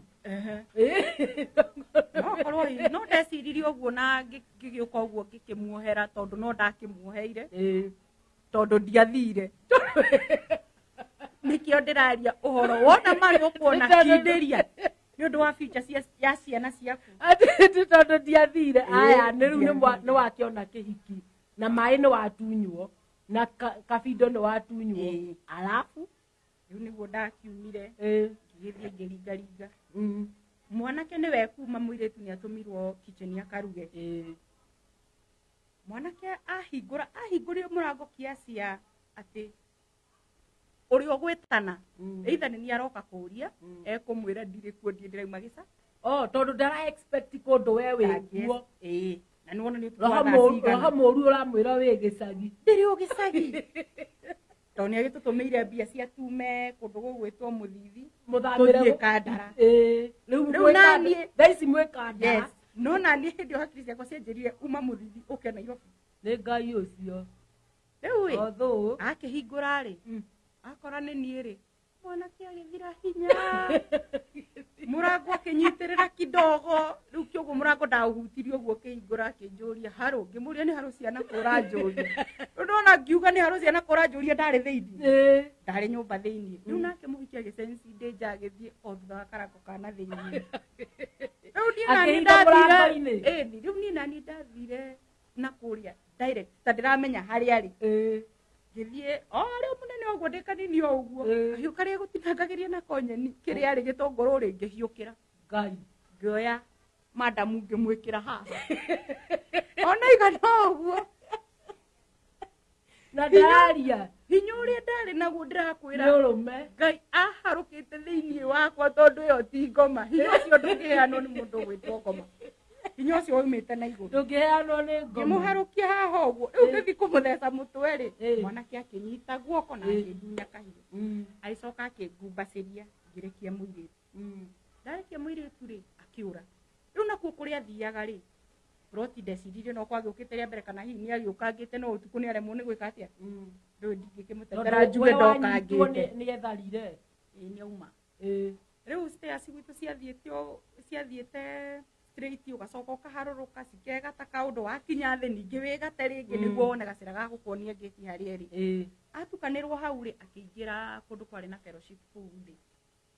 Speaker 1: No korwo hihi no ndeciririe ũguo na ngĩgĩũka ũguo ngĩkĩmuohera tondũ no ndakĩmuoheire. Tondũ ndiathire. Nĩkĩo ndĩraria ũhoro wona marĩ ũkuona kindĩria. Nĩ ũndũ wa future ya ciana ciaku.
Speaker 2: Atĩ tondũ ndiathire. Aya nĩ rĩu nĩ wakĩona kĩhiki na maĩ nĩ watunywo na kabindo nĩ watunywo. Alafu
Speaker 1: rĩu nĩguo ndakiumire ngĩgĩthiĩ ngĩringaringa. Mwanake nĩwe kuma mũirĩtu nĩ atũmirwo kitchen akaruge. Mwanake ahingũrire mũrango kiasi ya atĩ ũrĩa ũgwĩtana either nĩ niĩ aroka kũũria ekũmwĩra ndirĩ kuo ndiĩ ndĩrauma
Speaker 2: Oh, tondu ndara expect kundu we wikuo.
Speaker 1: Ĩĩ, na nĩwona nĩ
Speaker 2: Roho mũru ũramwĩra wĩ gĩcagi.
Speaker 1: Ndĩrĩ o gĩcagi. Tondũ nĩ agĩtũtũmĩire mbia cia tume kũndũ gũgwĩtwo Mũthithi. Tũthiĩ Kandara.
Speaker 2: Ĩĩ, rĩu naniĩ thaa ici mwĩ Kandara.
Speaker 1: Yes. No naniĩ hĩndĩ ĩyo hakiri ciakwa cianjĩrire uma Mũthithi ũke Nairobi.
Speaker 2: Nĩ Ngai ũcio.
Speaker 1: Rĩu ĩ, akĩhingũra rĩ, akora nĩ niĩ rĩ, mwanake agĩthira hinya. Mũrango akĩnyitĩrĩra kidogo. Rĩu kĩoguo mũrango ndaũhutirie ũguo akĩhingũra akĩnjũria harũ, ngĩmũria nĩ harũ ciana kũranjũria. Rĩu ndona ngiuga nĩ harũ ciana kũranjũria ndarĩ thĩinĩ. Ndarĩ nyũmba thĩinĩ. Rĩu nake mũhiki agĩcenci ndĩ nja agĩthiĩ o thutha wa karango ka na thĩinĩ. Rĩu niĩ naniĩ ndathire, ĩni, rĩu niĩ naniĩ ndathire na kũrĩa direct ta ndĩramenya harĩa arĩ. Ngĩthiĩ o rĩu mũnene ũguo ndĩ kanini o ũguo. Kahiũ karĩa gũtinangagĩria nako nyeni kĩrĩa arĩ gĩtũngũrũ rĩ ngĩhiũkĩra.
Speaker 2: Ngai.
Speaker 1: Ngĩoya madamu ngĩmwĩkĩra haha. Ona igana ũguo.
Speaker 2: Na ndaria.
Speaker 1: Hinya ũrĩa ndarĩ naguo ndĩrakwĩra.
Speaker 2: Nĩ ũrũme.
Speaker 1: Ngai aharũkĩte thĩinĩ wakwa tondũ ĩyo ti ngoma. Hinya ũcio ndũngĩheanwo nĩ mũndũ ũgwĩtwo ngoma. Hinya ũcio waumĩte na igũrũ.
Speaker 2: Ndũngĩheanwo nĩ ngoma.
Speaker 1: Ngĩmũharũkia haha ũguo. Rĩu ngĩthiĩ kũmũtheca mũtwe rĩ, mwanake akĩnyita guoko na akĩndunya kahiũ. Agĩcoka akĩngumbacĩria ngĩrekia mũirĩtu. Ndarekia mũirĩtu rĩ, akĩũra. Rĩu nakuo kũrĩa athiaga rĩ, ploti ndeciririe no kwagĩũkĩte rĩa mbere kana hihi nĩ agĩũkangĩte no ũtukũ nĩ aremwo nĩ gwĩka atĩa. Rĩu ndingĩkĩmũtetera njuge ndokangĩte.
Speaker 2: Nĩ etharire.
Speaker 1: Ĩĩ nĩ auma. Rĩu stairs gwitũ ciathiĩte straight ũgacoka ũkaharũrũka cikegata kaũndũ wakinya thĩ ningĩ wĩgate rĩngĩ nĩguo wone gacĩra ga gũkuonia ngĩti harĩa ĩrĩ. Atukanĩrwo hau rĩ, akĩingĩra kũndũ kwarĩ na fellowship kũu thĩ.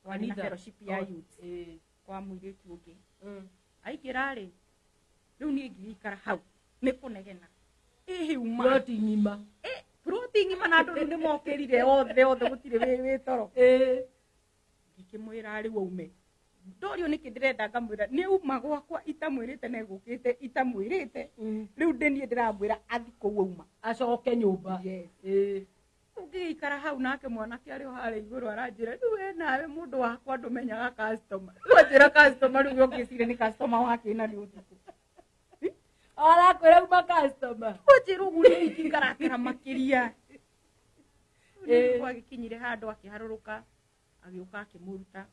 Speaker 1: Kwarĩ na fellowship ya youth kwa mũirĩtu ũngĩ. Aingĩra rĩ, rĩu niĩ ngĩikara hau nĩ kũnegena. Ĩhĩ uma.
Speaker 2: Ploti ng'ima.
Speaker 1: Ploti ng'ima na andũ rĩu nĩ mokĩrire othe othe gũtirĩ wĩ toro. Ngĩkĩmwĩra rĩu aume. Ndorio nĩkĩ ndĩrenda ngamwĩra nĩ uma gwakwa itamwĩrĩte na egũkĩte itamwĩrĩte. Rĩu ndĩ niĩ ndĩramwĩra athi kũu auma.
Speaker 2: Acoke nyũmba.
Speaker 1: Yes. Ũngĩgĩikara hau nake mwanake arĩ o harĩa igũrũ aranjĩra rĩu we nawe mũndũ wakwa ndũmenyaga customer. Rĩu anjĩra customer rĩu ũngĩciria nĩ customer wake na nĩ ũtukũ.
Speaker 2: Arakwĩra uma customer.
Speaker 1: Anjĩra ũguo nĩ ingĩkarakara makĩria. Rĩu agĩkinyire handũ akĩharũrũka agĩũka akĩmũruta.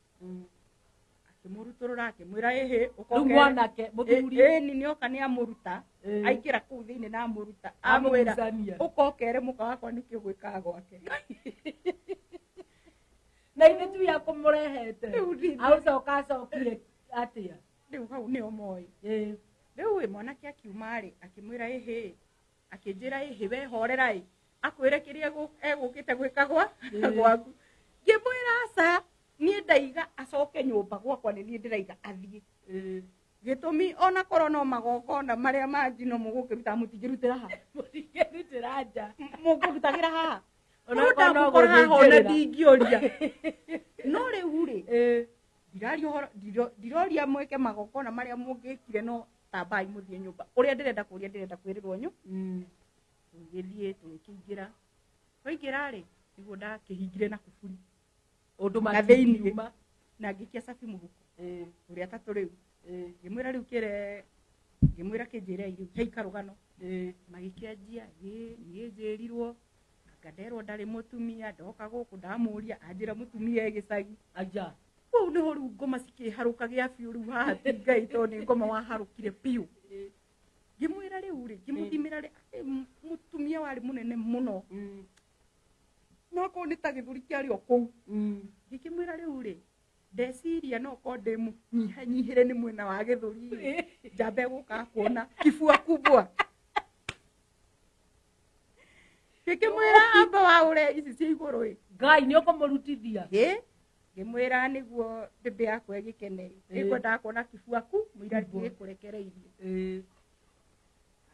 Speaker 1: Akĩmũrutũrũra akĩmwĩra ĩhĩ ũkoke.
Speaker 2: Rĩu mwanake mũthuri.
Speaker 1: Ĩni nĩoka nĩ amũruta. Aingĩra kũu thĩinĩ na amũruta. Amwĩra ũkokere mũka wakwa nĩkĩ ũgwĩkaga gwake.
Speaker 2: Na ithe tu ya kũmũrehete. Agũcoka acokire atĩa?
Speaker 1: Rĩu hau nĩo moĩ. Rĩu ĩ mwanake akiuma rĩ, akĩmwĩra ĩhĩ, akĩnjĩra ĩhĩ we horera ĩ, akwĩre kĩrĩa egũkĩte gwĩka gwaku. Ngĩmwĩra aca, niĩ ndaiga acoke nyũmba gwakwa nĩ niĩ ndĩraiga athiĩ. Gĩtũmi ona korwo no magongona marĩa ma njino mũgũkĩruta mũtingĩrutĩra haha.
Speaker 2: Mũtingĩrutĩra nja.
Speaker 1: Mũkũrutagĩra haha.
Speaker 2: Ona korwo no
Speaker 1: Ona haha ona
Speaker 2: gũthĩnjĩrĩra.
Speaker 1: ndingĩũria. No rĩu rĩ, ndiraria ũhoro, ndiroria mwĩke magongona marĩa mũngĩkire no tambai mũthiĩ nyũmba. Ũrĩa ndĩrenda kũria ndĩrenda kwĩrĩrwo nyu. Tũgĩthiĩ tũgĩkĩingĩra. Twaingĩra rĩ, nĩguo ndakĩhingire na kuburi.
Speaker 2: Ũndũ
Speaker 1: Na thĩinĩ.
Speaker 2: matingiuma.
Speaker 1: Na ngĩikia cabi mũhuko. Ũrĩa atatũ rĩu. Ngĩmwĩra rĩu kĩre, ngĩmwĩra kĩnjĩre rĩu hei karũgano. Magĩkĩanjia, ĩ niĩ njĩrirwo anga nderwo ndarĩ mũtumia, ndoka gũkũ ndamũria anjĩra mũtumia e gĩcagi.
Speaker 2: Aja.
Speaker 1: Kũu nĩho rĩu ngoma cikĩharũka gĩa biũ rĩu haha ti Ngai tondũ nĩ ngoma waharũkire biũ. Ngĩmwĩra rĩu rĩ, ngĩmũthimĩra rĩ, mũtumia warĩ mũnene mũno. No korwo nĩ ta gĩthũri kĩarĩ o kũu. Ngĩkĩmwĩra rĩu rĩ, ndeciria no korwo ndĩ mũnyihanyihĩre nĩ mwena wa gĩthũri rĩ, njambe gũka kuona kibua kubwa. Ngĩkĩmwĩra amba waũre ici cia igũrũ ĩ.
Speaker 2: Ngai nĩ ũkũmũrutithia.
Speaker 1: Ngĩmwĩra nĩguo mbĩmbĩ yakwa ĩgĩkene. Ĩkwendaga kuona kibua ku, mũira gĩkũrekereirie.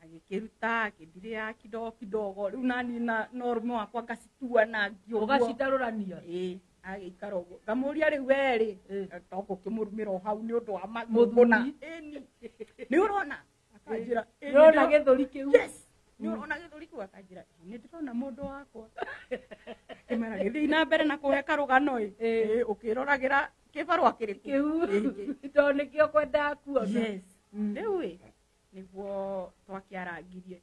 Speaker 1: Agĩkĩruta, akĩndirĩa kidogo kidogo. Rĩu nani na ũrũme wakwa ngacitua na ngĩũguo.
Speaker 2: Ũgacitarũrania.
Speaker 1: Agĩikara ũguo. Ngamũria rĩu we rĩ, to gũkĩmũrumĩra o hau nĩ ũndũ wa magũrũ na. Ĩni. Nĩ ũrona? Akanjĩra,
Speaker 2: Nĩ ũrona gĩthũri kĩu?
Speaker 1: Yes. Nĩ ũrona gĩthũri kĩu? Akanjĩra, nĩ ndĩrona mũndũ wakwa. Ngĩmwĩra, gĩthiĩ na mbere na kũhe karũgano ĩ. Ũkĩroragĩra Kĩbarũa kĩrĩkũ?
Speaker 2: Kĩu tondũ nĩkĩo kwendaga kuona.
Speaker 1: Yes. Rĩu ĩ nĩguo twakĩarangirie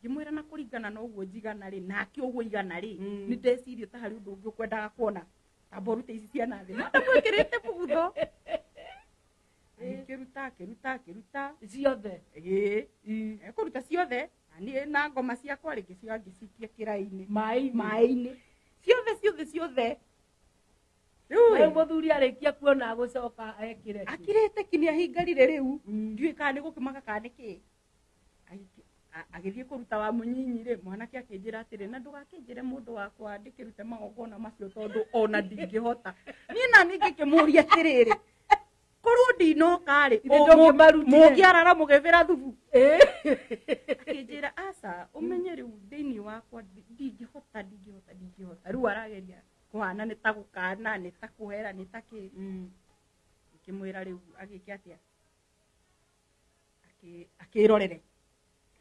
Speaker 1: ngĩmwĩra na kũringana na ũguo njigana rĩ nake ũguo igana rĩ nĩ ndecirie ta harĩ ũndũ ũngĩ ũkwendaga kuona tamba ũrute ici cia nathĩ ndamwĩkĩrĩte mũgutho akĩruta akĩruta akĩruta
Speaker 2: ciothe.
Speaker 1: Ĩĩ, ekũruta ciothe na niĩ na ngoma ciakwa rĩ ngĩcioya ngĩcikia kĩraĩ-inĩ
Speaker 2: maĩ-inĩ.
Speaker 1: Maĩ-inĩ ciothe ciothe ciothe. Rĩu
Speaker 2: Rĩu
Speaker 1: ĩ
Speaker 2: mũthuri arĩkia kuona agũcoka ekĩre kĩ?
Speaker 1: Akirĩte ki nĩ ahingarire rĩu ndiũĩ kana nĩ gũkĩmaka kana nĩ kĩ. Agĩthiĩ kũruta wa mũnyinyi rĩ mwanake akĩnjĩra atĩrĩ na ndũgakĩnjĩre mũndũ wakwa ndĩkĩrute magongona macio tondũ ona ndingĩhota. Niĩ na niĩ ngĩkĩmũria atĩrĩrĩ korwo ndinoka rĩ
Speaker 2: Ithe ndũngĩmarutire.
Speaker 1: mũngĩarara mũgĩbĩra thubu. Akĩnjĩra aca ũmenye rĩu thĩinĩ wakwa ndingĩhota ndingĩhota ndingĩhota. Rĩu arageria kũhana nĩ ta gũkana nĩ ta kũhera nĩ ta kĩ. Ngĩmwĩra rĩu agĩke atĩa akĩrorere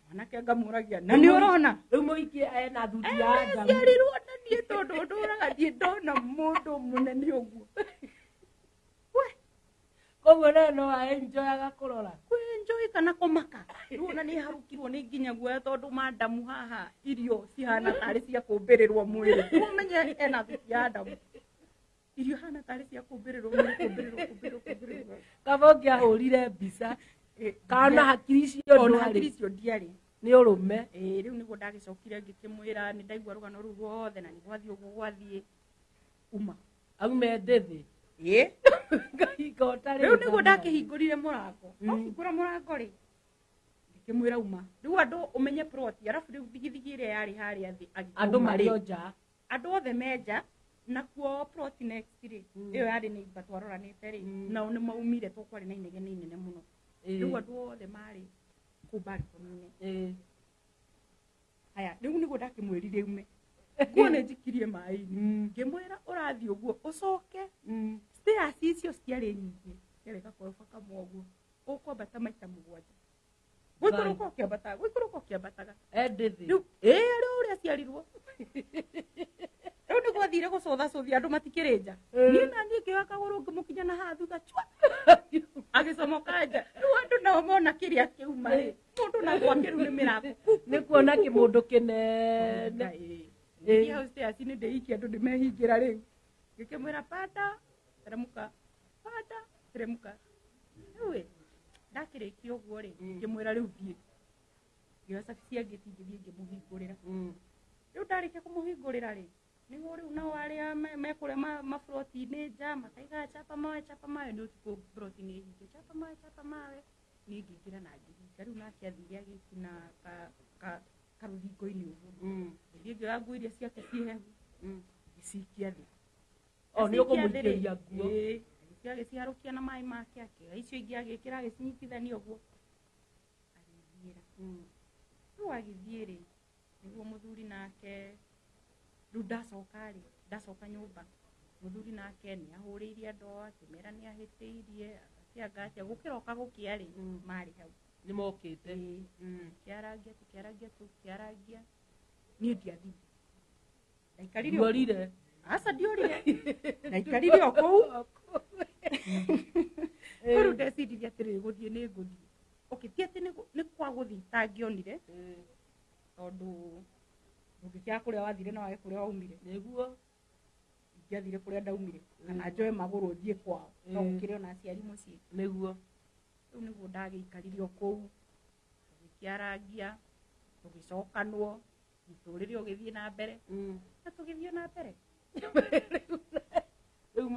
Speaker 1: mwanake ngamũragia na nĩ ũrona
Speaker 2: Rĩu mũhiki ena thuti ya Adamu.
Speaker 1: Ciarirwo na niĩ tondũ ndũraga thiĩ ndona mũndũ mũnene ũguo. We
Speaker 2: Koguo nawe no aenjoyaga kũrora.
Speaker 1: Kwĩenjoy kana kũmaka. Rĩu ona nĩ harũkirwo nĩ nginya guoya tondũ mandamu haha irio cihana tarĩ cia kũmbĩrĩrwo mwĩrĩ. Rĩu ũmenye ena thuti ya Adamu. Irio hana tarĩ cia kũmbĩrĩrwo mwĩrĩ kũmbĩrĩrwo kũmbĩrĩrwo kũmbĩrĩrwo.
Speaker 2: Kaba ũngĩahũrire mbica kana hakiri icio
Speaker 1: Ona
Speaker 2: ndwarĩ.
Speaker 1: hakiri icio ndiarĩ.
Speaker 2: Nĩ ũrũme.
Speaker 1: Ĩĩ rĩu nĩguo ndagĩcokire ngĩkĩmwĩra nĩ ndaigua rũgano rũu ruothe na nĩ gwathiĩ ũguo gwathiĩ uma.
Speaker 2: Aume ndĩthĩ.
Speaker 1: Ĩĩ.
Speaker 2: Ngahinga ũtarĩ.
Speaker 1: Rĩu nĩguo ndakĩhingũrire mũrango. Ndahingũra mũrango rĩ ngĩkĩmwĩra uma. Rĩu andũ ũmenye plot arabu rĩu thigithigi ĩrĩa yarĩ harĩa thĩ
Speaker 2: Andũ
Speaker 1: agĩkĩuma
Speaker 2: marĩ
Speaker 1: rĩ
Speaker 2: o nja.
Speaker 1: Andũ othe menja nakuo plot next rĩ ĩyo yarĩ neighbor twaroranĩte rĩ nao nĩ maumire tondũ kwarĩ na inegene inene mũno. Rĩu andũ othe marĩ kũu balcony-inĩ. Haya rĩu nĩguo ndakĩmwĩrire ume. Nguo nĩ njikirie maĩ-inĩ. Ngĩmwĩra ũrathiĩ ũguo ũcoke stairs icio citiarĩ nyingĩ ciarĩ gakoroba kamwe ũguo ũkwambata maita 7 gũikũrũka ũkĩambataga gũikũrũka ũkĩambataga.
Speaker 2: Endĩthĩ.
Speaker 1: Rĩu ĩĩ rĩu ũrĩa aciarirwo rĩu nĩguo athire gũcũthacũthia andũ matikĩrĩ nja. Niĩ na niĩ ngĩoya kagũrũ ngĩmũkinya na haha thutha chwa agĩcomoka nja. Rĩu andũ nao mona kĩrĩa kĩuma rĩ mũndũ na gwake rĩu nĩ mĩrango
Speaker 2: Nĩ kuona kĩmũndũ kĩnene.
Speaker 1: Ĩĩ hau stairs nĩ ndĩikia andũ nĩmehingĩra rĩu. Ngĩkĩmwĩra panda teremũka panda teremũka. Rĩu ĩ ndakĩrĩkia ũguo rĩ ngĩmwĩra rĩu thiĩ. Ngĩoya cabi cia ngĩti ngĩthiĩ ngĩmũhingũrĩra. Rĩu ndarĩkia kũmũhingũrĩra rĩ nĩguo rĩu nao arĩa mekũrĩa maburoti-inĩ nja makaiga chapa mawe chapa mawe nĩ ũtukũ buroti nĩ hinge chapa mawe chapa mawe niĩ ngĩingĩra na ngĩhinga. Rĩu nake athire agĩkina karũthingo-inĩ ũguo. Ngĩthiĩ ngĩoya nguo iria ciake ciĩ hehu ngĩcikia thĩ.
Speaker 2: O nĩ ũkũmũikĩria nguo.
Speaker 1: Ĩĩ agĩciharũkia na maĩ make akĩoya icio ingĩ agĩkĩra agĩcinyitithania ũguo agĩthiĩra. Rĩu agĩthiĩ rĩ nĩguo mũthuri nake rĩu ndacoka rĩ ndacoka nyũmba mũthuri nake nĩ ahũrĩirie andũ akĩmera nĩ ahĩtĩirie akĩanga atĩa gũkĩroka gũkĩa rĩ marĩ hau.
Speaker 2: Nĩ mokĩte.
Speaker 1: Tũkĩarangia tũkĩarangia tũkĩarangia niĩ ndiathire. Ndaikarire o kũu.
Speaker 2: Ndiorire.
Speaker 1: Aca ndiorire. Ndaikarire o kũu. Rĩu ndeciririe atĩrĩrĩ gũthiĩ nĩ ngũthiĩ. Okay, ti atĩ nĩ kwa gũthiĩ itangĩonire tondũ ndũngĩkĩaga kũrĩa wathire na wage kũrĩa waumire.
Speaker 2: Nĩguo.
Speaker 1: Ingĩathire kũrĩa ndaumire kana njoe magũrũ thiĩ kwao no gũkĩrĩ ona aciari mũciĩ.
Speaker 2: Nĩguo.
Speaker 1: Rĩu nĩguo ndagĩikarire o kũu tũgĩkĩarangia tũgĩcokanwo mũtũrĩre ũgĩthiĩ na mbere na tũgĩthiĩ na mbere.
Speaker 2: Rĩu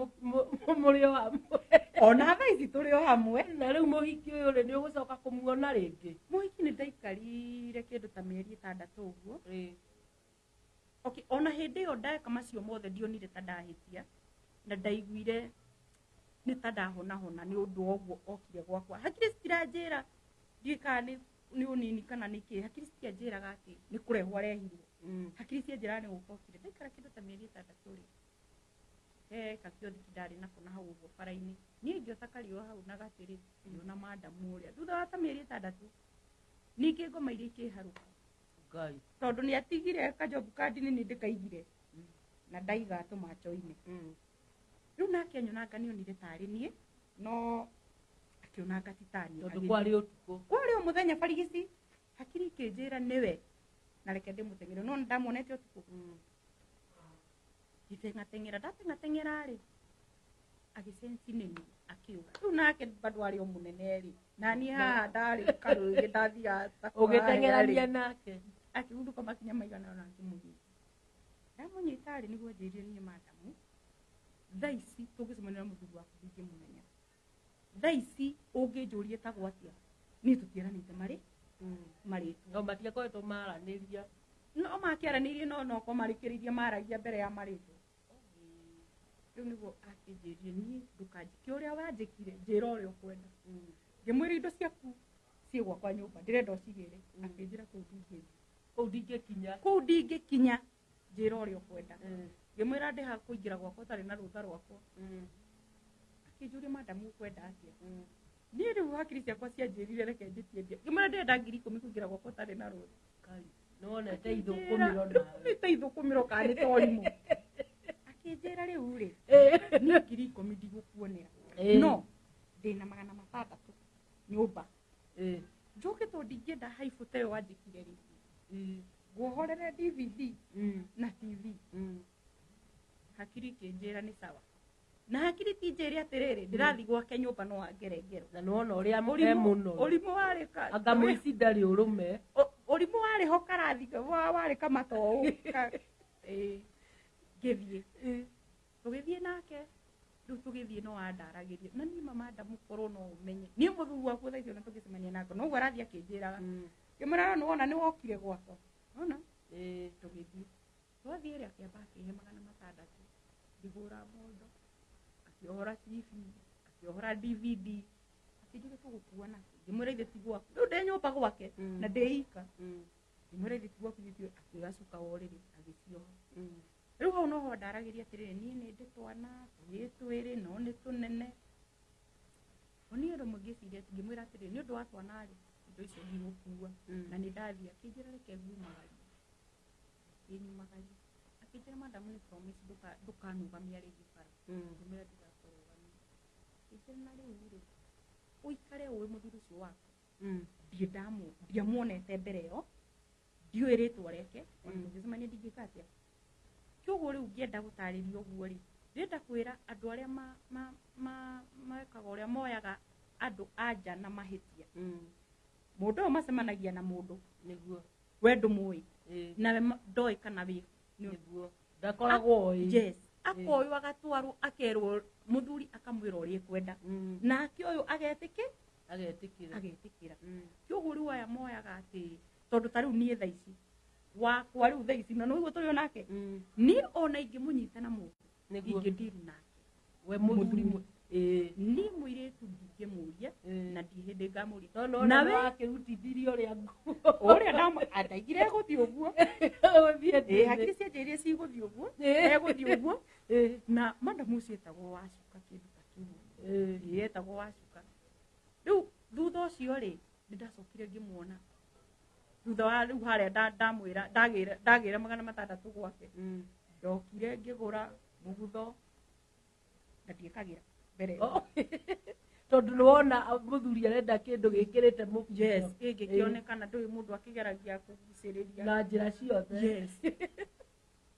Speaker 2: mũrĩ o hamwe.
Speaker 1: Ona thaa ici tũrĩ o hamwe.
Speaker 2: Na rĩu mũhiki ũyũ rĩ nĩ ũgũcoka kũmuona rĩngĩ?
Speaker 1: Mũhiki nĩ ndaikarire kĩndũ ta mĩeri 6 ũguo. Okay, ona hĩndĩ ĩyo ndeka macio mothe ndionire ta ndahĩtia na ndaiguire nĩ ta ndahonahona nĩ ũndũ wa ũguo okire gwakwa. Hakiri citiranjĩra ndiũĩ kana nĩ ũnini kana nĩ kĩ hakiri citianjĩraga atĩ nĩ kũrehwo arehirwo. Hakiri cianjĩraga nĩ gũka okire. Ndaikara kĩndũ ta mĩeri 6 rĩ he gakiothiki ndarĩ nako na hau ũguo bara-inĩ. Niĩ ngĩota kariũa hau na gatĩ rĩ ngĩona mandamu ũrĩa. Thutha wa ta mĩeri 6 ningĩ ngoma iria ikĩharũka.
Speaker 2: Ngai.
Speaker 1: Tondũ nĩ atigire kajobu kandi nĩ ndĩkaigire na ndaiga tũmacho-inĩ. Rĩu nake anyonanga nĩonire tarĩ niĩ no akĩonanga ti taniĩ.
Speaker 2: Tondũ kwarĩ ũtukũ.
Speaker 1: Kwarĩ o mũthenya barigici. Hakiri ikĩnjĩra nĩwe na reke ndĩmũteng'ere no ndamuonete ũtukũ. Ngĩteng'ateng'era ndateng'ateng'era rĩ agĩcenci nĩ niĩ akiuga. Rĩu nake bado arĩ o mũnene rĩ na niĩ haha ndarĩ karũgĩ ndathiaga ta
Speaker 2: Ũgĩteng'erania nake.
Speaker 1: Akĩhurũka makinya maigana ũna akĩmũnyita. Ndamũnyita rĩ nĩguo anjĩrire niĩ madamu thaa ici tũngĩcemania na mũthuri waku ndingĩmũmenya. Thaa ici ũngĩnjũria etagwo atĩa niĩ tũtiaranĩte marĩtwa.
Speaker 2: No matiakoretwo maranĩria.
Speaker 1: No makĩaranĩirie no noko marĩkĩrĩirie maragia mbere ya marĩtwa. Rĩu nĩguo akĩnjĩrire niĩ ndũkanjĩke ũrĩa wanjĩkire njĩra ũrĩa ũkwenda. Ngĩmwĩra indo ciaku ciĩ gwakwa nyũmba ndĩrenda ũcigĩre. Akĩnjĩra kũu ndingĩthiĩ.
Speaker 2: Kũu ndingĩkinya.
Speaker 1: Kũu ndingĩkinya njĩra ũrĩa ũkwenda. Ngĩmwĩra ndĩha kũingĩra gwakwa ũtarĩ na rũtha rwakwa. Akĩnjũria madamu ũkwenda atĩa. Niĩ rĩu hakiri ciakwa cianjĩrire reke njĩtie mbia. Ngĩmwĩra ndĩrenda 10,000 kũingĩra gwakwa ũtarĩ na rũtha.
Speaker 2: Kai, nĩwonete ithũkũmĩro nawe.
Speaker 1: Nĩ ta ithũkũmĩro kana nĩ ta ũrimũ. Akĩnjĩra rĩu rĩ niĩ 10,000 ndigũkuonera. No ndĩna 600 nyũmba. Njoke tondũ ndingĩenda haibũ ta ĩyo wanjĩkire rĩngĩ. Nguohorere DVD na TV. Hakiri ikĩnjĩra nĩ sawa. Na hakiri ti njĩre atĩrĩrĩ ndĩrathiĩ gwake nyũmba no angere ngero.
Speaker 2: Na nĩwona ũrĩa e mũno.
Speaker 1: Ũrimũ warĩ ka
Speaker 2: Anga mũici ndarĩ ũrũme.
Speaker 1: Ũrimũ warĩ ho karathi warĩ kamata ũũ. Ngĩthiĩ. Tũgĩthiĩ nake rĩu tũgĩthiĩ no andaragĩria. Na niĩ mama ndamũkorwo no ũmenye. Niĩ mũthuri waku thaa ici ona tũngĩcemania nake noguo arathiĩ akĩnjĩraga. Ngĩmwĩra no nĩwona nĩwokire gwakwa. Wona? Tũgĩthiĩ. Twathiĩ rĩ akĩamba akĩhe 600. Ngĩgũra mondo. Akĩohora TV, akĩohora DVD. Akĩnjũria tũgũkua nakĩ. Ngĩmwĩra ithe ti gwaku. Rĩu ndĩ nyũmba gwake na ndĩ ika. Ngĩmwĩra ithe ti gwaku ithe akĩoya cuka wa ũrĩrĩ agĩcioha. Rĩu hau noho ndaragĩria atĩrĩrĩ niĩ nĩ ndĩ twana tũhĩĩ twĩrĩ no nĩ tũnene. O niĩ rĩmwe ngĩciria ngĩmwĩra atĩrĩrĩ nĩ ũndũ wa twana rĩ indo icio ndigũkua na nĩ ndathiĩ. Akĩnjĩra reke ngumagarie. Akĩnyumagaria. Akĩnjĩra madamu nĩ promise ndũkanũgamia rĩngĩ bara. Ngĩmwĩra ndigakũrũgamia. Akĩnjĩra na rĩu rĩ ũikare ũĩ mũthuri ũcio waku. Ndiamuonete mbere ĩyo ndiũĩ rĩtwa rĩake ona tũngĩcemania ndingĩka atĩa. Kĩoguo rĩu ngĩenda gũtarĩria ũguo rĩ ndĩrenda kwĩra andũ arĩa mekaga ũrĩa moyaga andũ a nja na mahĩtia. Mũndũ ũyũ macemanagia na mũndũ
Speaker 2: nĩguo
Speaker 1: we ndũmũĩ nawe ndoĩ kana wĩ
Speaker 2: nĩguo ndakoragwo oĩ.
Speaker 1: Yes, akoywo agatwarwo akerwo mũthuri akamwĩra ũrĩa ekwenda nake ũyũ agetĩkĩra agetĩkĩra. Kĩoguo rĩu aya moyaga atĩ tondũ ta rĩu niĩ thaa ici wakwa rĩu thaa ici na nĩguo tũrĩ o nake niĩ ona ingĩmũnyita na moko ingĩndiru nake
Speaker 2: we mũthuri
Speaker 1: niĩ mũirĩtu ndingĩmũria na ndirĩ hĩndĩ ngamũria.
Speaker 2: No
Speaker 1: Nawe
Speaker 2: wakĩrutithirie ũrĩa nguo
Speaker 1: ũrĩa andaigire egũthiĩ ũguo. Hakiri cianjĩrire cigũthiĩ ũguo egũthiĩ ũguo. Na madamu ũcio etagwo Wacuka kĩndũ ta kĩu. Etagwo Wacuka. Rĩu thutha ũcio rĩ nĩndacokire ngĩmuona thutha wa rĩu harĩa ndamwĩra ndagĩra 600 gwake. Ndokire ngĩgũra mũgutho na ndiĩkagĩra mbere ĩyo.
Speaker 2: Tondũ nĩwona mũthuri arenda kĩndũ gĩkĩrĩte mũbuto.
Speaker 1: Yes, gĩngĩkĩonekana ndũĩ mũndũ akĩgeragia kũgucĩrĩria
Speaker 2: na njĩra ciothe.
Speaker 1: Yes.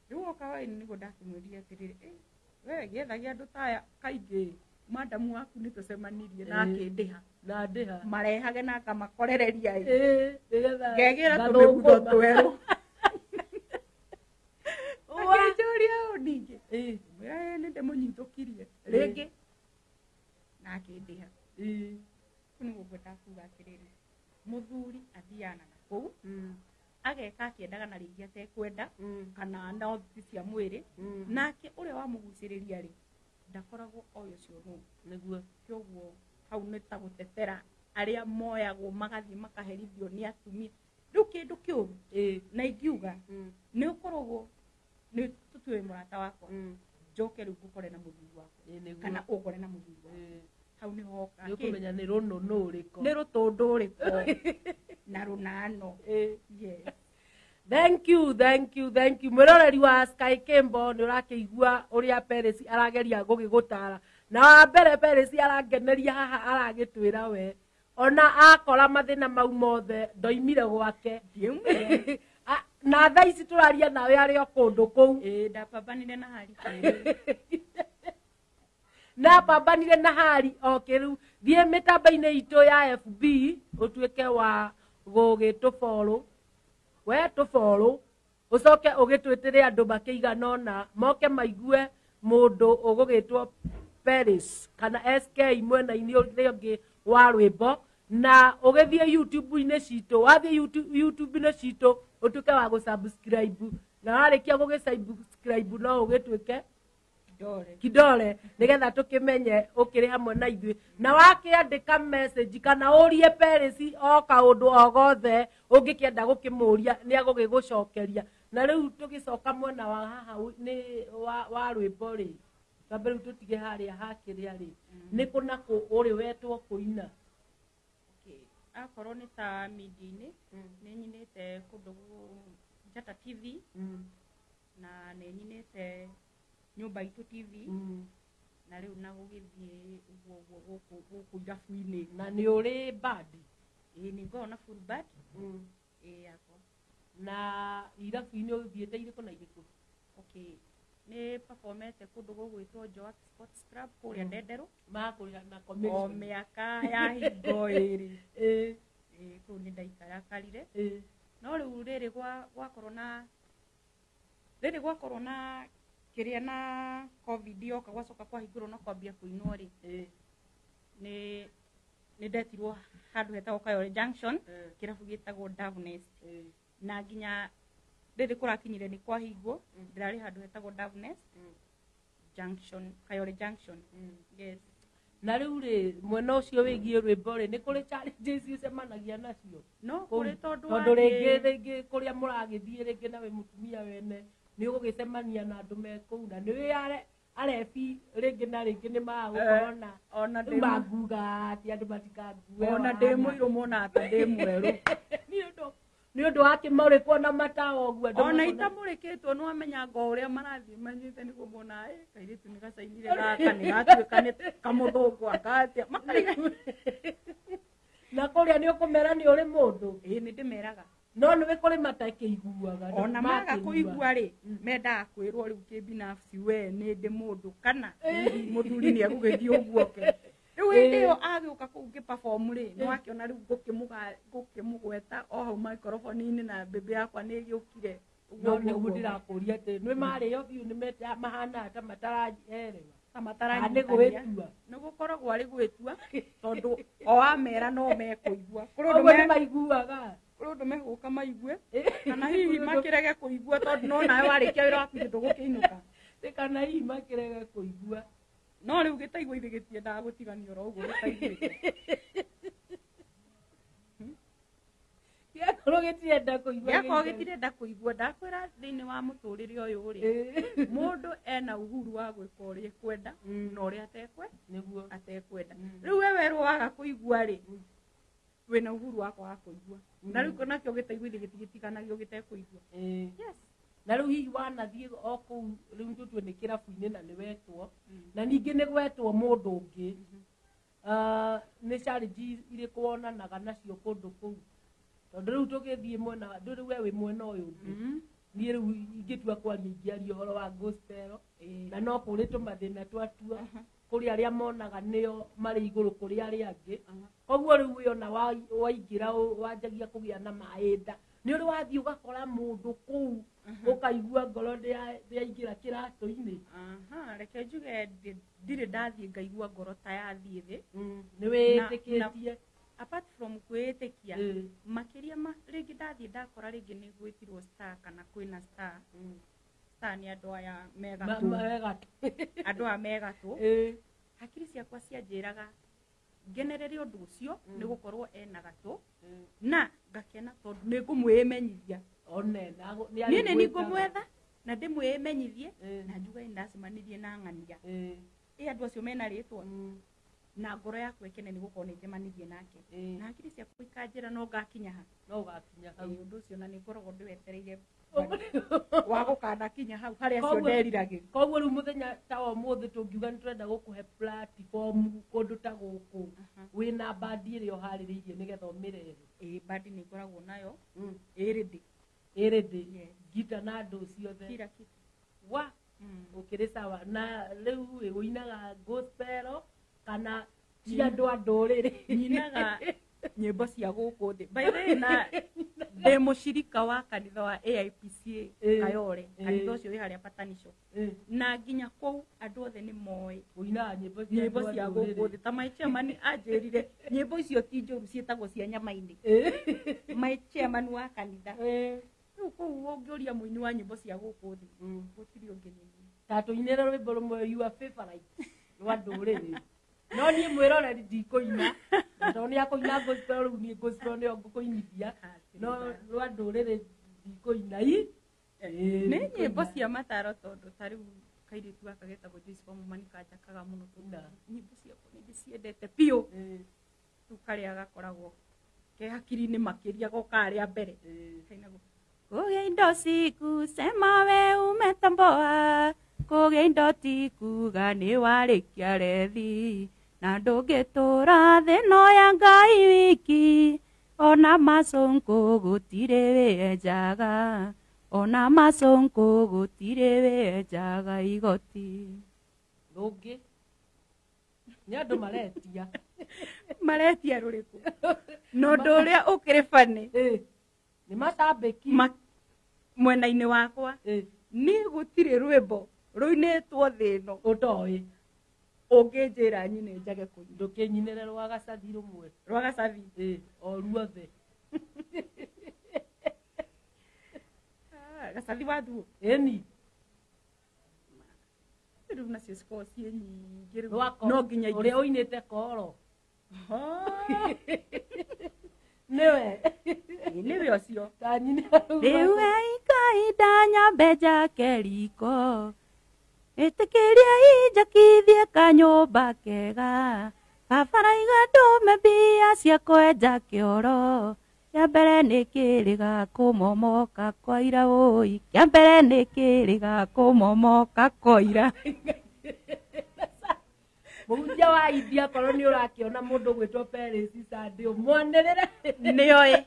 Speaker 1: Rĩu oka hwaĩ-inĩ nĩguo ndakĩmwĩrire atĩrĩrĩ, we gĩethagia andũ ta aya kaingĩ madamu waku nĩtũcemanirie na akĩndĩha.
Speaker 2: Na ndĩha.
Speaker 1: Marehage na akamakorereria ĩ.
Speaker 2: Nĩgetha
Speaker 1: Ngegĩra tũmĩgutho
Speaker 2: ngathũkũma.
Speaker 1: twerũ. Akĩnjũria ũũ ningĩ. Ngĩmwĩra ĩ nĩ ndĩmũnyitũkirie rĩngĩ na akĩndĩha. Kũu nĩguo ngwendaga kuga atĩrĩrĩ mũthuri athiaga na kũu ageka akĩendaga na rĩngĩ atekwenda kana no ti cia mwĩrĩ nake ũrĩa wamũgucĩrĩria rĩ ndakoragwo oĩ ũcio nũ.
Speaker 2: Nĩguo.
Speaker 1: Kĩoguo hau nĩ ta gũtetera arĩa moyagwo magathiĩ makaherithio nĩ atumia. Rĩu kĩndũ kĩũru na ingiuga nĩ ũkoragwo nĩ tũtuĩe mũrata wakwa njoke rĩu ngũkore na mũthuri wakwa kana ũngore na mũthuri wakwa. Hau nĩho hoka
Speaker 2: Nĩ ũkũmenya nĩ rũnũnũ rũrĩkũ.
Speaker 1: Nĩ rũtũndũ rũrĩkũ na rũnano. Yes.
Speaker 2: Thank you, thank you, thank you. Mwĩroreri wa Sky Kimbo nĩ ũrakĩigua ũrĩa Peris arageria gũgĩgũtara. Na wa mbere Peris arangeneria haha aragĩtwĩra we ona akora mathĩna mau mothe ndoimire gwake.
Speaker 1: Ndiaumire.
Speaker 2: Na thaa ici tũraria nawe arĩ o kũndũ kũu.
Speaker 1: Ĩĩ, ndapambanire na hari kĩrĩu.
Speaker 2: Na pambanire na hari o kĩrĩu. Thiĩ mĩtambo-inĩ itũ ya FB ũtuĩke wa gũgĩtũfollow. We tũfollow ũcoke ũgĩtwĩtĩre andũ makĩigana ũna moke maigue mũndũ ũgũgĩtwo Peris kana SK mwena-inĩ ũrĩa ũngĩ wa rwĩmbo, na ũgĩthiĩ YouTube-inĩ citũ, wathiĩ YouTube-inĩ citũ ũtuĩke wa gũ-subscribe, na warĩkia gũgĩ-subscribe no ũgĩtuĩke
Speaker 1: Kidore.
Speaker 2: kidore nigetha tukimenye ukiri hamwe na ithuĩ. Na wakiandĩka message kana ũrie Peris o kaũndũ o gothe ũngĩkĩenda gũkĩmũria nĩ agũgĩgũcokeria. Na rĩu tũgĩcoka mwena wa haha nĩ wa rwĩmbo rĩ, twambe rĩu tũtige harĩa hakĩrĩa rĩ, nĩ kũ na kũ ũrĩ wetwo kũina?
Speaker 1: Okay. Akorwo nĩ ta media-inĩ, nĩ nyinĩte kũndũ Njata TV, na nĩ nyinĩte Nyũmba Itũ TV, na rĩu na gũgĩthiĩ ũguo ũguo gũkũ irabu-inĩ.
Speaker 2: Na nĩ ũrĩ band?
Speaker 1: Ĩĩ, nĩ ngoragwo na full band. Ĩĩ, yakwa.
Speaker 2: Na irabu-inĩ ũthiĩte irĩkũ na irĩkũ?
Speaker 1: Okay. Nĩ performete kũndũ gũgwĩtwo Joak Sports Club kũrĩa Ndenderũ.
Speaker 2: Makũrĩa na commission.
Speaker 1: O mĩaka ya hingo ĩrĩ.
Speaker 2: Ĩĩ.
Speaker 1: Ĩĩ, kũu nĩ ndaikarakarire.
Speaker 2: Ĩĩ.
Speaker 1: No rĩu rĩrĩ gwakorwo na rĩrĩ gwakorwo na kĩrĩa na COVID yoka gwacoka kwahingũrwo na kwambia kũinwo rĩ, nĩ ndetirwo handũ hetagwo Kayole Junction, kĩrabu gĩtagwo Dove Nest. Na nginya rĩrĩ kũrakinyire nĩ kwahingwo, ndĩrarĩ handũ hetagwo Dove Nest Junction, Kayole Junction. Yes.
Speaker 2: Na rĩu rĩ, mwena ũcio wĩgiĩ rwĩmbo rĩ, nĩ kũrĩ challenges ũcemanagia nacio?
Speaker 1: No kũrĩ, tondũ
Speaker 2: tondũ rĩngĩ kũrĩa mũragĩthiĩ rĩngĩ nawe mũtumia wene nĩ ũgũgĩcemania na andũ me kũu, na nĩ wĩ arebi rĩngĩ na rĩngĩ nĩ magũkorwo na
Speaker 1: ona
Speaker 2: rĩu manguga atĩ andũ matikangue
Speaker 1: ona ndĩ mũirũ monaga ta ndĩ mwerũ.
Speaker 2: Nĩ ũndũ wa kĩmũrĩkwo na matawa ũguo andũ
Speaker 1: Ona
Speaker 2: makona-
Speaker 1: itamũrĩkĩtwo nĩ wamenya ngo ũrĩa marathiĩ manyuĩte nĩguo mona, kairĩtu nĩ gacainire gaka nĩ gatuĩka nĩ kamũthũngũ akatia. Makariga.
Speaker 2: Na kũrĩa nĩ ũkũmera nĩ ũrĩ mũndũ?
Speaker 1: Ĩĩ, nĩ ndĩmeraga.
Speaker 2: No nĩ wĩ kũrĩ matakĩiguaga.
Speaker 1: Ona maga kũigua rĩ, mendaga kwĩrwo rĩu kĩbinafsi we nĩ ndĩ mũndũ kana mũthuri nĩ egũgĩthiĩ ũguo oke. Rĩu hĩndĩ ĩyo agĩũka kũu ngĩ-perform rĩ, nĩ wakĩona rĩu ngũkĩmũgweta o hau microphone-inĩ na mbĩmbĩ yakwa nĩ ĩgĩũkire.
Speaker 2: No nĩguo ndĩrakũria atĩ nĩ marĩo biũ nĩ mahanaga ta mataraerewa.
Speaker 1: Ta
Speaker 2: Kana nĩ gwĩtua.
Speaker 1: Nĩ gũkoragwo arĩ gwĩtua, tondũ o amera no mekũigua. Kũrĩ ũndũ
Speaker 2: Ũguo nĩ maiguaga.
Speaker 1: Kũrĩ ũndũ megũka maigue, kana hihi makĩrege kũigua tondũ no nawe warĩkia wĩra waku ndũgũkĩinũka.
Speaker 2: Kana hihi makĩrege kũigua.
Speaker 1: No rĩu gĩtaigua ithe gĩtiendaga gũtiganio oro ũguo gĩtaiguĩte.
Speaker 2: Gĩakorwo gĩtirenda kũigua.
Speaker 1: Gĩakorwo gĩtirenda kũigua, ndakwĩra thĩinĩ wa mũtũrĩre ũyũ rĩ, mũndũ ena uhuru wa gwĩka ũrĩa ekwenda na ũrĩa
Speaker 2: Nĩguo.
Speaker 1: atekwenda. Rĩu we werwo waga kũigua rĩ, wĩna uhuru wa kwaga kũigua. Na rĩu nakĩo gĩtaigua ithe gĩtigĩtiganagio gĩtekũigua. Yes.
Speaker 2: Na rĩu hihi wanathiĩ o kũu rĩu tũtue nĩ kĩrabu-inĩ na nĩ wetwo, na ningĩ nĩ gwetwo mũndũ ũngĩ. Nĩ challenge irĩkũ wonanaga nacio kũndũ kũu? Tondũ rĩu tũgĩthiĩ mwena, ndũrĩ we wĩ mwena ũyũ ũngĩ. Niĩ rĩu ingĩtua kwaria ingĩaria ũhoro wa gospel, na no kũrĩ tũmathĩna twatua, kũrĩ arĩa monaga nĩo marĩ igũrũ kũrĩ arĩa angĩ. Koguo rĩu we ona waingĩra wanjagia kũgĩa na maĩ nda. Nĩ ũrĩ wathiĩ ũgakora mũndũ kũu, ũkaigua ngoro ndĩaingĩra kĩratũ-inĩ.
Speaker 1: Aha, reke njuge ndirĩ ndathiĩ ngaigua ngoro ta yathiĩ thĩ.
Speaker 2: Nĩ wĩtĩkĩtie.
Speaker 1: Apart from kwĩĩtĩkia, makĩria rĩngĩ ndathiĩ ndakora rĩngĩ nĩ gwĩtirwo star kana kwĩna star. Star nĩ andũ aya megatũ.
Speaker 2: Megatũ.
Speaker 1: Andũ aya megatũ. Hakiri ciakwa cianjĩraga ngenerere ũndũ ũcio nĩ gũkorwo ena gatũ, na ngakena tondũ nĩ ngũmwĩmenyithia.
Speaker 2: One, na nĩ
Speaker 1: Niĩ nĩ
Speaker 2: arĩ gwĩtaga.
Speaker 1: ngũmwetha na ndĩmwĩmenyithie, na njuge nĩ ndacemanirie na ng'ania. Ĩ andũ acio mena rĩtwa. Na ngoro yakwa ĩkene nĩ gũkorwo nĩ njemanirie nake. Na hakiri ciakwa ikanjĩra no ngakinya ha.
Speaker 2: No ũgakinya hau.
Speaker 1: Ũndũ ũcio na nĩ ngoragwo ndĩwetereire wa gũkanakinya hau harĩa acio nderiragĩria.
Speaker 2: Koguo rĩu mũthenya ta wa ũmũthĩ tũngiuga nĩ tũrenda gũkũhe platform kũndũ ta gũkũ, wĩna bandi ĩrĩa ũharĩrĩirie nĩgetha ũmĩrehe.
Speaker 1: Ĩĩ, bandi nĩ ngoragwo nayo. Ĩ ready.
Speaker 2: Ĩ ready. Ngita na andũ ciothe.
Speaker 1: Kila kitu.
Speaker 2: Wa ũkĩrĩ sawa. Na rĩu ĩ ũinaga gospel kana cia andũ a ndũrĩrĩ?
Speaker 1: Nyinaga nyĩmbo cia gũkũ thĩ. By the way, na ndĩ mũcirika wa kanitha wa AIPCA Kayole, kanitha ũcio wĩ harĩa Patanisho. Na nginya kũu andũ othe nĩ moĩ
Speaker 2: ũinaga nyĩmbo
Speaker 1: nyĩmbo cia gũkũ thĩ. Ta my chairman anjĩrire nyĩmbo icio ti njũru, ciĩtagwo cia nyama-inĩ. My chairman wa kanitha. Rĩu kũu ũngĩũria mũini wa nyĩmbo cia gũkũ thĩ, gũtirĩ ũngĩ nĩ niĩ.
Speaker 2: Ta tũinĩre rwĩmbo rũmwe your favorite rwa ndũrĩrĩ. No niĩ mwĩroreri ndikũina, tondũ nĩ akũina gospel, rĩu niĩ gospel nĩyo ngũkũinithia, no rwa ndũrĩrĩ ndikũina.
Speaker 1: Nĩ nyĩmbo cia mataro, tondũ ta rĩu kairĩtu gaka getagwo Joyce Wamũmani kanjakaga mũno, tondũ nyĩmbo ciakwa nĩ ndĩciendete biũ. Rĩu karĩa gakoragwo ke hakiri-inĩ makĩria goka harĩa mbere. Kainagwo, kũgĩa indo ciku sema we umetomboa, kũgĩa indo ti kuga nĩ warĩkia rethi, na ndũngĩtũra thĩ no ya Ngai wiki, ona macũngũ gũtirĩ wĩenjaga, ona macũngũ gũtirĩ wĩenjaga igoti.
Speaker 2: Rũngĩ nĩ andũ maretia.
Speaker 1: Maretia rũrĩkũ? Na ũndũ ũrĩa ũkĩrĩ funny
Speaker 2: Nĩ macambĩki
Speaker 1: mwena-inĩ wakwa, niĩ gũtirĩ rwĩmbo rũinĩtwo thĩ ĩno
Speaker 2: ũtoĩ
Speaker 1: ũngĩnjĩra nyine njage kũina.
Speaker 2: Ndũkĩnyinĩre rwa gacathi rũmwe.
Speaker 1: Rwa gacathi?
Speaker 2: O ruothe.
Speaker 1: Gacathi wa thuo?
Speaker 2: Ĩni.
Speaker 1: Rĩu nacio cikoragwo ciĩ nyingĩ rĩu. No nginya
Speaker 2: ũrĩa ũinĩte koro. Nĩwe.
Speaker 1: Nĩwe ũcio.
Speaker 2: Ta nyinĩra rũu.
Speaker 1: Rĩu ĩikainda nyambe njake riko, ĩtĩkĩria injakithie kanyũmba kega, kabaraiga ndũme mbia cia kwenja kĩoro, kĩa mbere nĩ kĩrĩga kũmomoka kwa ira ũi, kĩa mbere nĩ kĩrĩga kũmomoka kwa ira.
Speaker 2: Mũhunjia wa India korwo nĩ ũrakĩona mũndũ ũgwĩtwo Peris Sunday ũmwanĩrĩre.
Speaker 1: Nĩoĩ.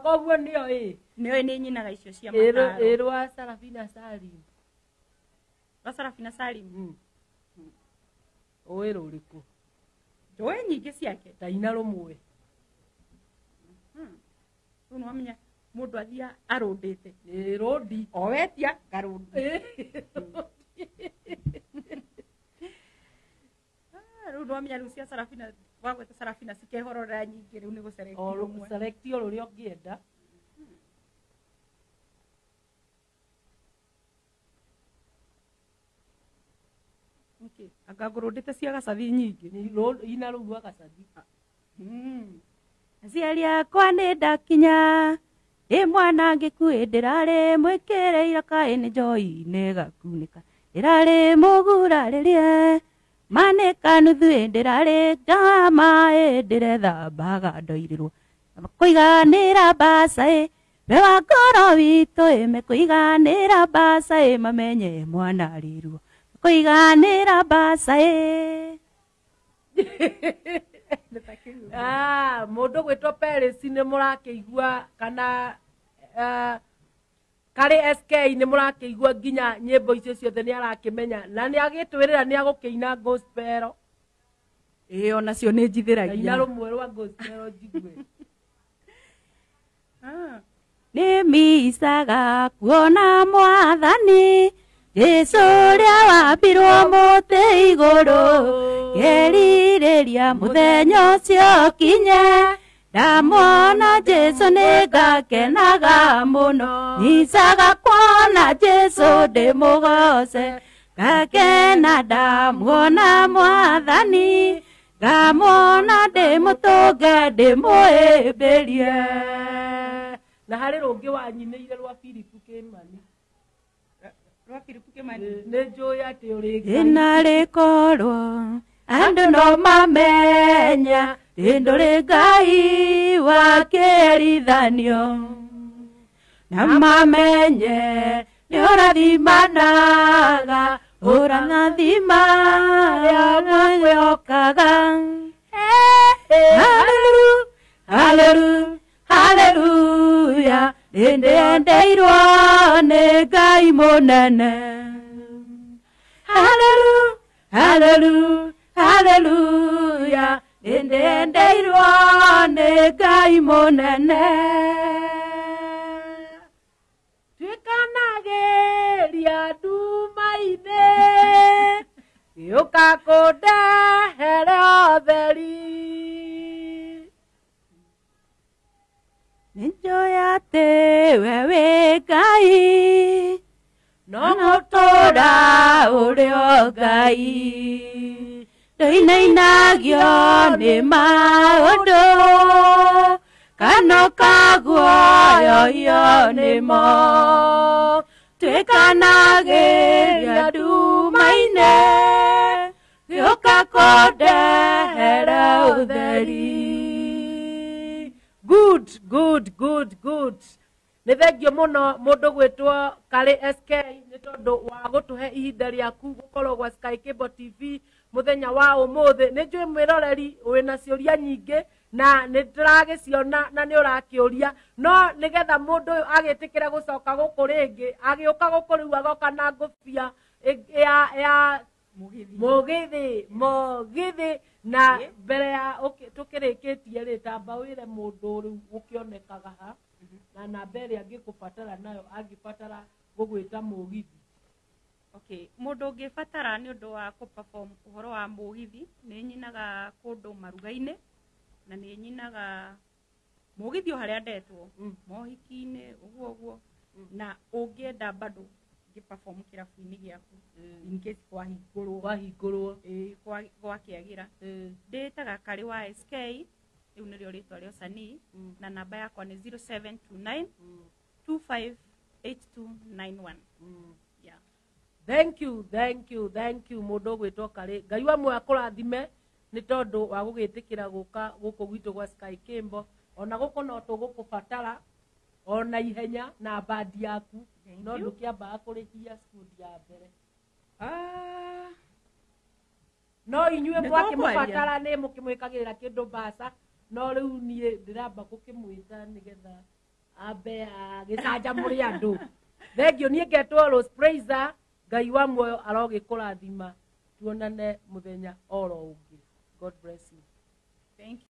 Speaker 2: Koguo nĩoĩ.
Speaker 1: Nĩoĩ nĩ nyinaga icio cia mataro.
Speaker 2: Ĩ rwa Sarafina Salim.
Speaker 1: Rwa Sarafina Salim?
Speaker 2: Ũĩ rũrĩkũ?
Speaker 1: Njũĩ nyingĩ ciake.
Speaker 2: Ta ina rũmwe.
Speaker 1: Rĩu nĩwamenya mũndũ athiĩ arũndĩte.
Speaker 2: Ĩ rũndi.
Speaker 1: O wetia ngarũndi. Rĩu nĩwamenya rĩu cia Sarafina, wagweta Sarafina cikehorora nyingĩ, rĩu nĩ gũselect rũmwe.
Speaker 2: Select o rũrĩa ũngĩenda.
Speaker 1: Nĩkĩ? Anga ngũrũndĩte cia gacathi nyingĩ.
Speaker 2: Nĩ ina rũu rwa gacathi.
Speaker 1: Aciari akwa nĩ ndakinya, ndĩ mwana ngĩkuĩ ndĩrarĩ mwĩkĩre iraka nĩ njohi-inĩ gakunĩka, ndĩrarĩ mũgurarĩrie manĩka nuthu ndĩrarĩ njama ndĩrethambaga ndoirĩrwo, kũiganĩra mbaca ĩ we wa ngoro witũ ĩ mekũiganĩra mbaca ĩ mamenye mwana arĩ ruo, kũiganĩra mbaca ĩ.
Speaker 2: Mũndũ gwĩtwo Peris nĩ mũrakĩigua kana karĩ SK nĩ mũrakĩigua nginya nyĩmbo icio ciothe nĩ arakĩmenya na nĩ agĩtwĩrĩra nĩ agũkĩina gospel.
Speaker 1: Ĩ onacio nĩ njithĩragia.
Speaker 2: Ina rũmwe rwa gospel njigue.
Speaker 1: Nĩ micaga kuona mwathani Jesũ ũrĩa wambirwo mũtĩ igũrũ, ngerirĩria mũthenya ũcio ũkinye, ndamwona Jesũ nĩngakenaga mũno, nyicaga kuona Jesũ ndĩmũgoce, ngakena ndamuona mwathani, ngamuona ndĩmũtũnge ndĩmũhĩmbĩrie.
Speaker 2: Na harĩ rũngĩ wanyinĩire rwa Philip Kĩmani.
Speaker 1: Rwa Philip Kĩmani.
Speaker 2: Nĩ njũĩ atĩ ũrĩ Ngai.
Speaker 1: Ĩna rĩkorwo Andũ no mamenya ndũrĩ Ngai wa kĩerithanio. Na mamenye nĩ ũrathimanaga, ũrathima arĩa makwĩhokaga. Hallelujah, hallelujah, hallelujah, nĩndĩendeirwo nĩ Ngai mũnene. Hallelujah, hallelujah, hallelujah, nĩndĩendeirwo nĩ Ngai mũnene.
Speaker 2: Tuĩkanagĩria nduma-inĩ, gĩũka kũndehere ũtheri.
Speaker 1: Nĩnjũĩ atĩ we wĩ Ngai, no gũtũũra ũrĩ o Ngai. Ndũinainagio nĩ maũndũ, kana ũkaguoyohio nĩmo. Tuĩkanagĩria nduma-inĩ, gĩũka kũndehere ũtheri.
Speaker 2: Good, good, good, good. Nĩ thengio mũno mũndũ gwĩtwo Karĩ SK nĩ tondũ wa gũtũhe ihinda rĩaku gũkorwo gwa Sky Cable TV mũthenya wa ũmũthĩ. Nĩ njũĩ mwĩroreri wĩna ciũria nyingĩ na nĩ ndĩragĩciona na nĩ ũrakĩũria, no nĩgetha mũndũ ũyũ agĩtĩkĩre gũcoka gũkũ rĩngĩ, agĩũka gũkũ rĩu agoka na ngũbia ya mũgithi mũgithi. Na mbere ya tũkĩrĩkĩtie rĩ, tamba wĩre mũndũ rĩu ũkĩonekaga ha na namba ĩrĩa angĩkũbatara nayo angĩbatara gũgwĩta mũgithi.
Speaker 1: Okay, mũndũ ũngĩbatara nĩ ũndũ wa kũ-perform ũhoro wa mũgithi, nĩ nyinaga kũndũ maruga-inĩ na nĩ nyinaga mũgithi o harĩa ndetwo, mohiki-inĩ ũguo ũguo. Na ũngĩenda bado ngĩ-perform kĩrabu-inĩ gĩaku in case kwahingũrwo,
Speaker 2: kwahingũrwo,
Speaker 1: gwakĩagĩra, ndĩtaga Karĩ wa SK, rĩu nĩrĩo rĩtwa rĩa ũcanii, na namba yakwa nĩ 0729 258291. Yeah.
Speaker 2: Thank you, thank you, thank you mũndũ ũgwĩtwo Karĩ. Ngai wa muoyo akũrathime nĩ tondũ wa gũgĩtĩkĩra gũka gũkũ gwitũ gwa Sky Cable. Ona gũkũ no tũgũkũbatara ona ihenya na bandi yaku, no ndũkĩambaga kũrĩhia studio ya mbere. No inyuĩ mwakĩmũbatara nĩ mũkĩmwĩkagĩrĩra kĩndũ mbaca, no rĩu niĩ ndĩramba gũkĩmwĩta nĩgetha ambe agĩcanjamũre andũ. Thengio, niĩ ngetwo Rose Praiser. Ngai wa muoyo arogĩkũrathima, tuonane mũthenya oro ũngĩ. God bless you.
Speaker 1: Thank you.